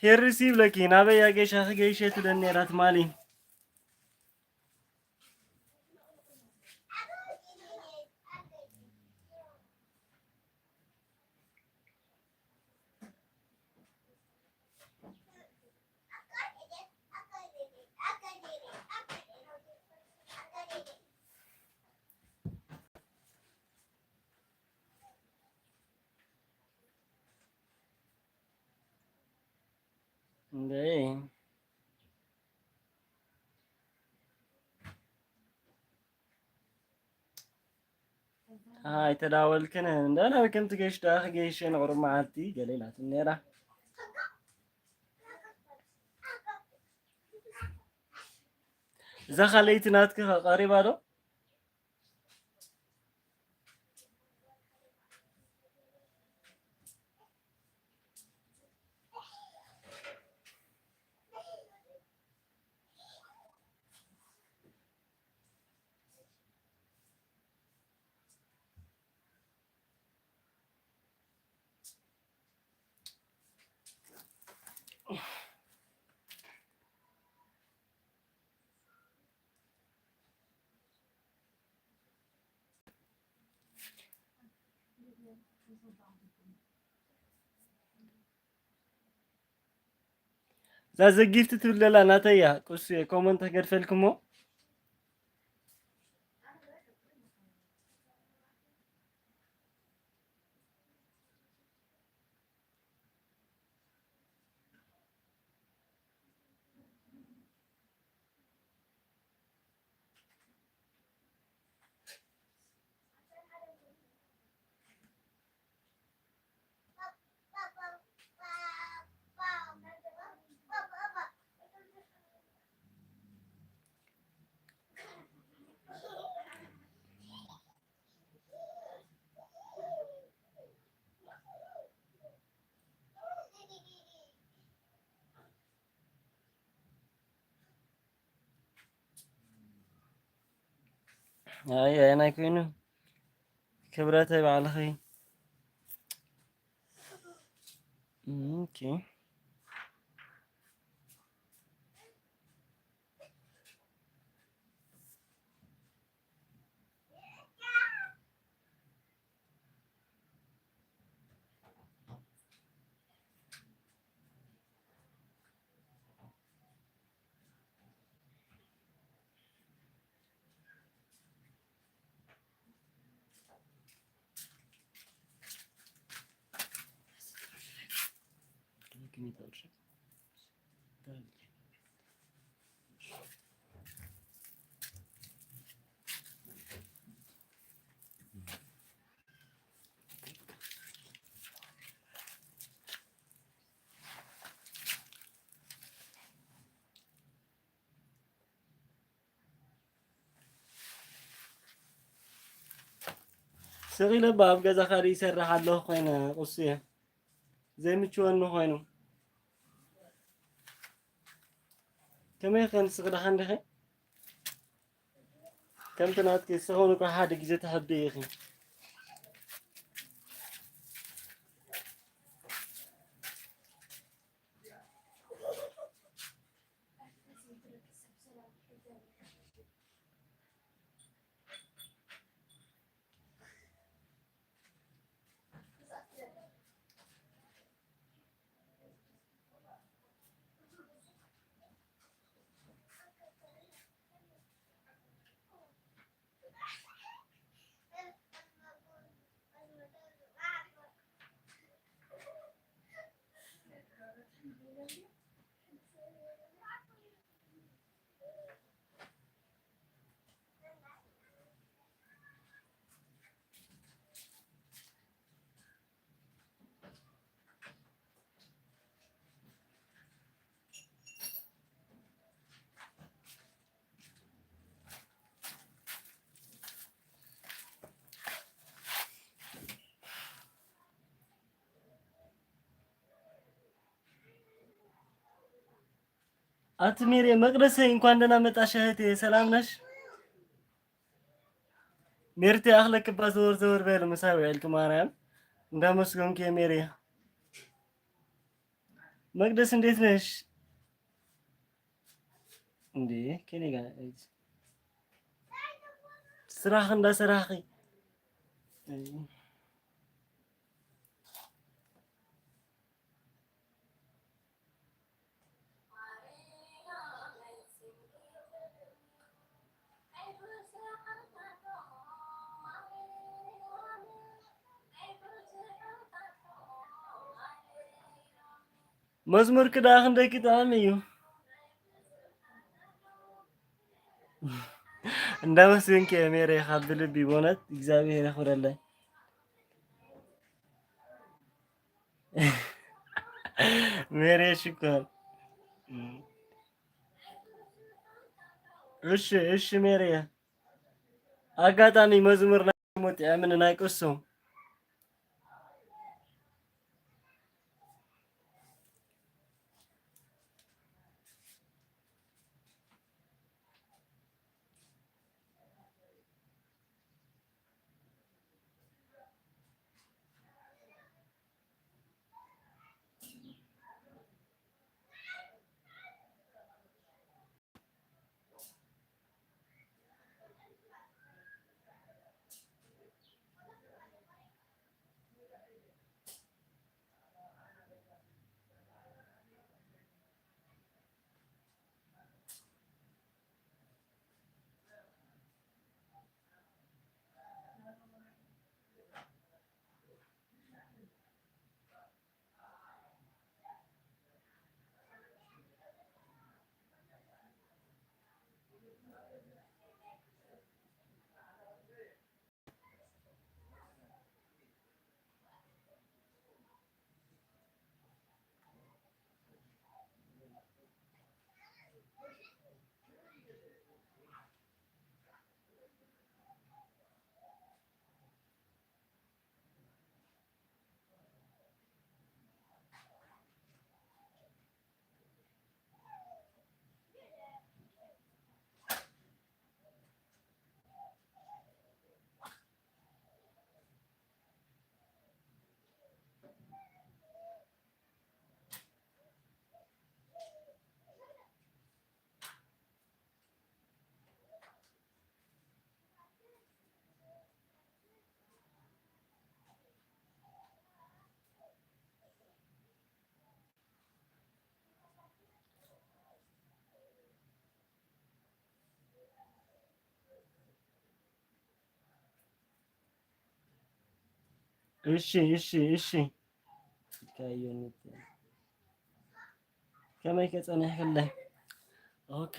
ሄሪስ ይብለኪ፣ ናበይ ኣገሻኺ ገይሸ ትደኒ ነራ ትማሊ። እንዴ? ኣይተዳወልክን እንዳ ናበይ ከም ትገሽ ደኣ ክገይሽ ንቕሩብ መዓልቲ ገለ ኢላትኒ ነይራ። እዛ ካልኣይቲ ናትኪ ኸ ቀሪባ ዶ? እዛ ዘጊፍቲ ትብል ዘላ ናተይ እያ። ቁስ ኮመንት ተገድፈልክሞ። ኣይ ኣይ ናይ ኮይኑ ክብረተይ ባዕልኺ። ኦኬ። ስቕ ኢለ እባ ኣብ ገዛ ካልእ ይሰርሕ ኣለኹ ኮይነ ቁስየ ዘይምችወኒ ኮይኑ ከመይ ከ ንስኺ ደሓን ዲኺ? ከምቲ ናትኪ ንስኺ እውን እኮ ሓደ ግዜ ተሕብኢ ኢኺ። ኣቲ ሜሪ መቅደሰይ እንኳን ደህና መጣሽ እህቴ፣ ሰላም ነሽ? ሜርቲ ኣኽለክባ ዘወር ዘወር በል ምሳይ ውዕልኪ ማርያም እንዳመስገንኩ እየ ሜሪ። መቅደስ እንዴት ነሽ? እንዴ ከኔ ጋር ስራሕ እንዳሰራሕኺ መዝሙርኪ ደኣ ክንደይ ክጥዕም እዩ። እንዳመስገንኪ እየ ሜሬ፣ ካብ ብልቢ፣ ብእውነት እግዚኣብሔር የኽብረለይ። ሜሬ ሽኮር። እሺ፣ እሺ ሜሬ። ኣጋጣሚ መዝሙር ናይ ሞት ጥዕምን ናይ ቅሱ። እሺ፣ እሺ፣ እሺ። ከመይ ከጸኒሕክለይ? ኦኬ።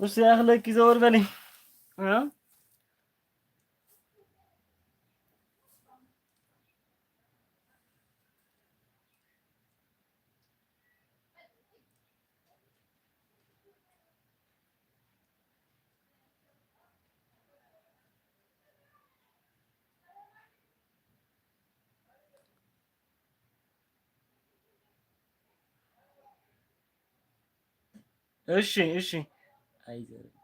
ቁርሲ ያኽለኪ ዘወር በሊ። እ? እሺ፣ እሺ። ኣይ ዘረባ።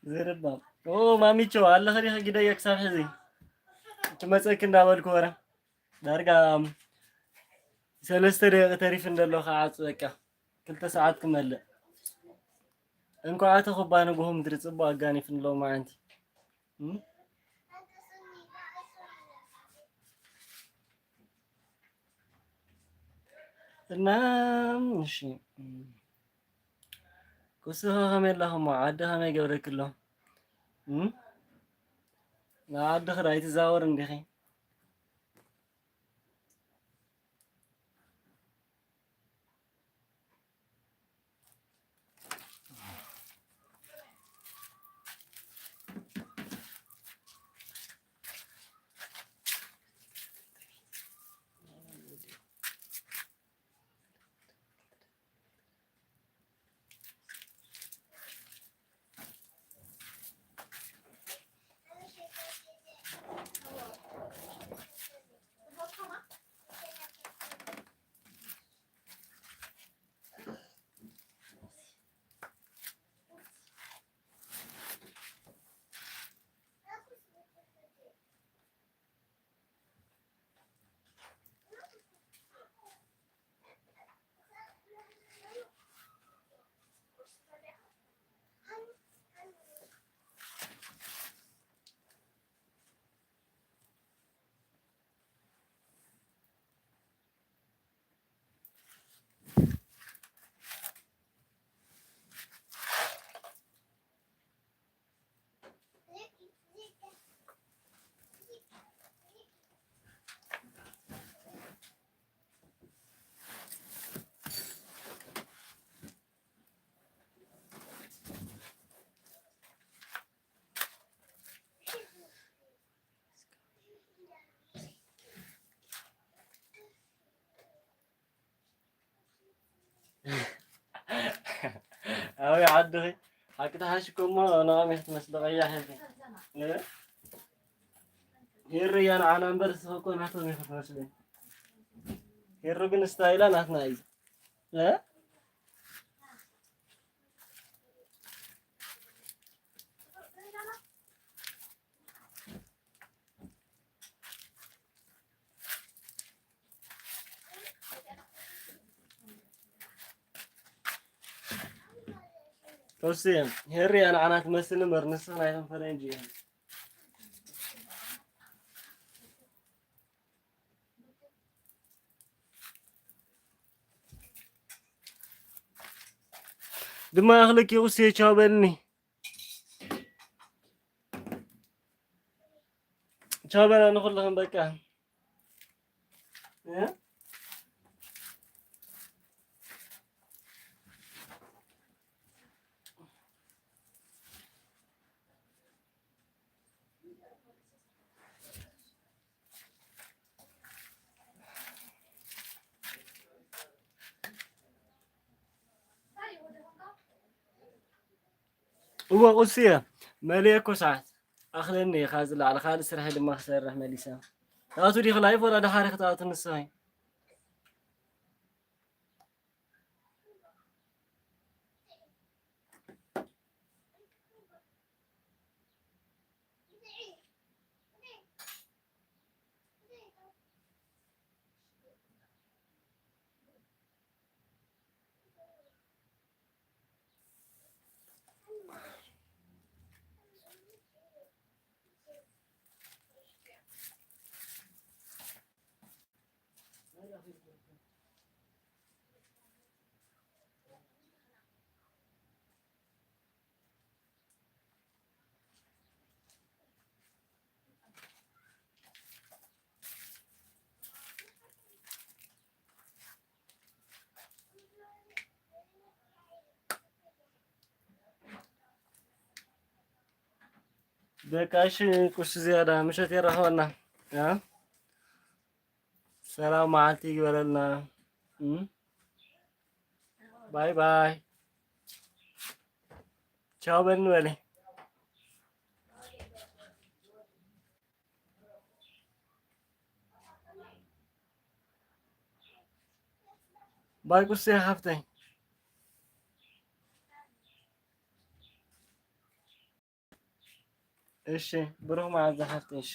ዘረባ። ኦ፣ ማሚቾ፣ ኣለኸ ዲኸ ግደየ ክሳብ ሕዚ? ክመጸኪ እንዳበልኩ ወረ። ዳርጋ ሰለስተ ደቂቕ ተሪፍ እንደሎ ክዓጹ በቃ። ክልተ ሰዓት ክመልእ። እንኳዕ ኣተኹባ ንግሆ ምድሪ ጽቡቕ ኣጋኒፍንሎ መዓንቲ። እም? እና እሺ፣ ኩስኸ ከመይ ኣለኹሞ? ዓዲ ከመይ ገብረኪ ኣሎ? እም? ንዓዲ ክዳ ኣይትዛወር እንዲኺ? ኣበይ ዓድኺ? ሓቂ ተሓሽ እኮ እሞ ንዖም ኢኺ ትመስሊ፣ ቀያሕ ኢኺ። እ? ሄሪ እያ ንዓና እምበር ንስኺ እኮ ናቶም ኢኺ ትመስሊ። ሄሪ ግን ስታይላ ናትና እዩ። እ? ቶሲ ሄሪ ኣነ ዓና ትመስል እምበር ንስኽ ናይቶም ፈረንጂ ኢኻ። ድማ ክልኪ ቁሲ ቻው በልኒ። ቻው በላ ንኹልኽም በቃ። እ? እወ ቁስየ መሊኤ እኮ ሰዓት ኣኽለኒ ኢኻ ዝለዓለ ካልእ ስራሕ ድማ ክሰርሕ መሊሰ። ታቱ ዲኺ ላይፍ ወላ ደሓሪ ክትኣቱ ንስኺ? በቃ እሺ፣ ቁርሲ ዝያዳ ምሸት የራኽበና። ያ? ሰላም መዓልቲ ይግበረልና። እም? ባይ ባይ። ቻው በልኒ በሊ። ባይ ቁርሲ ሓፍተይ። እሺ፣ ብሩኽ መዓልቲ ሓፍተይ። እሺ።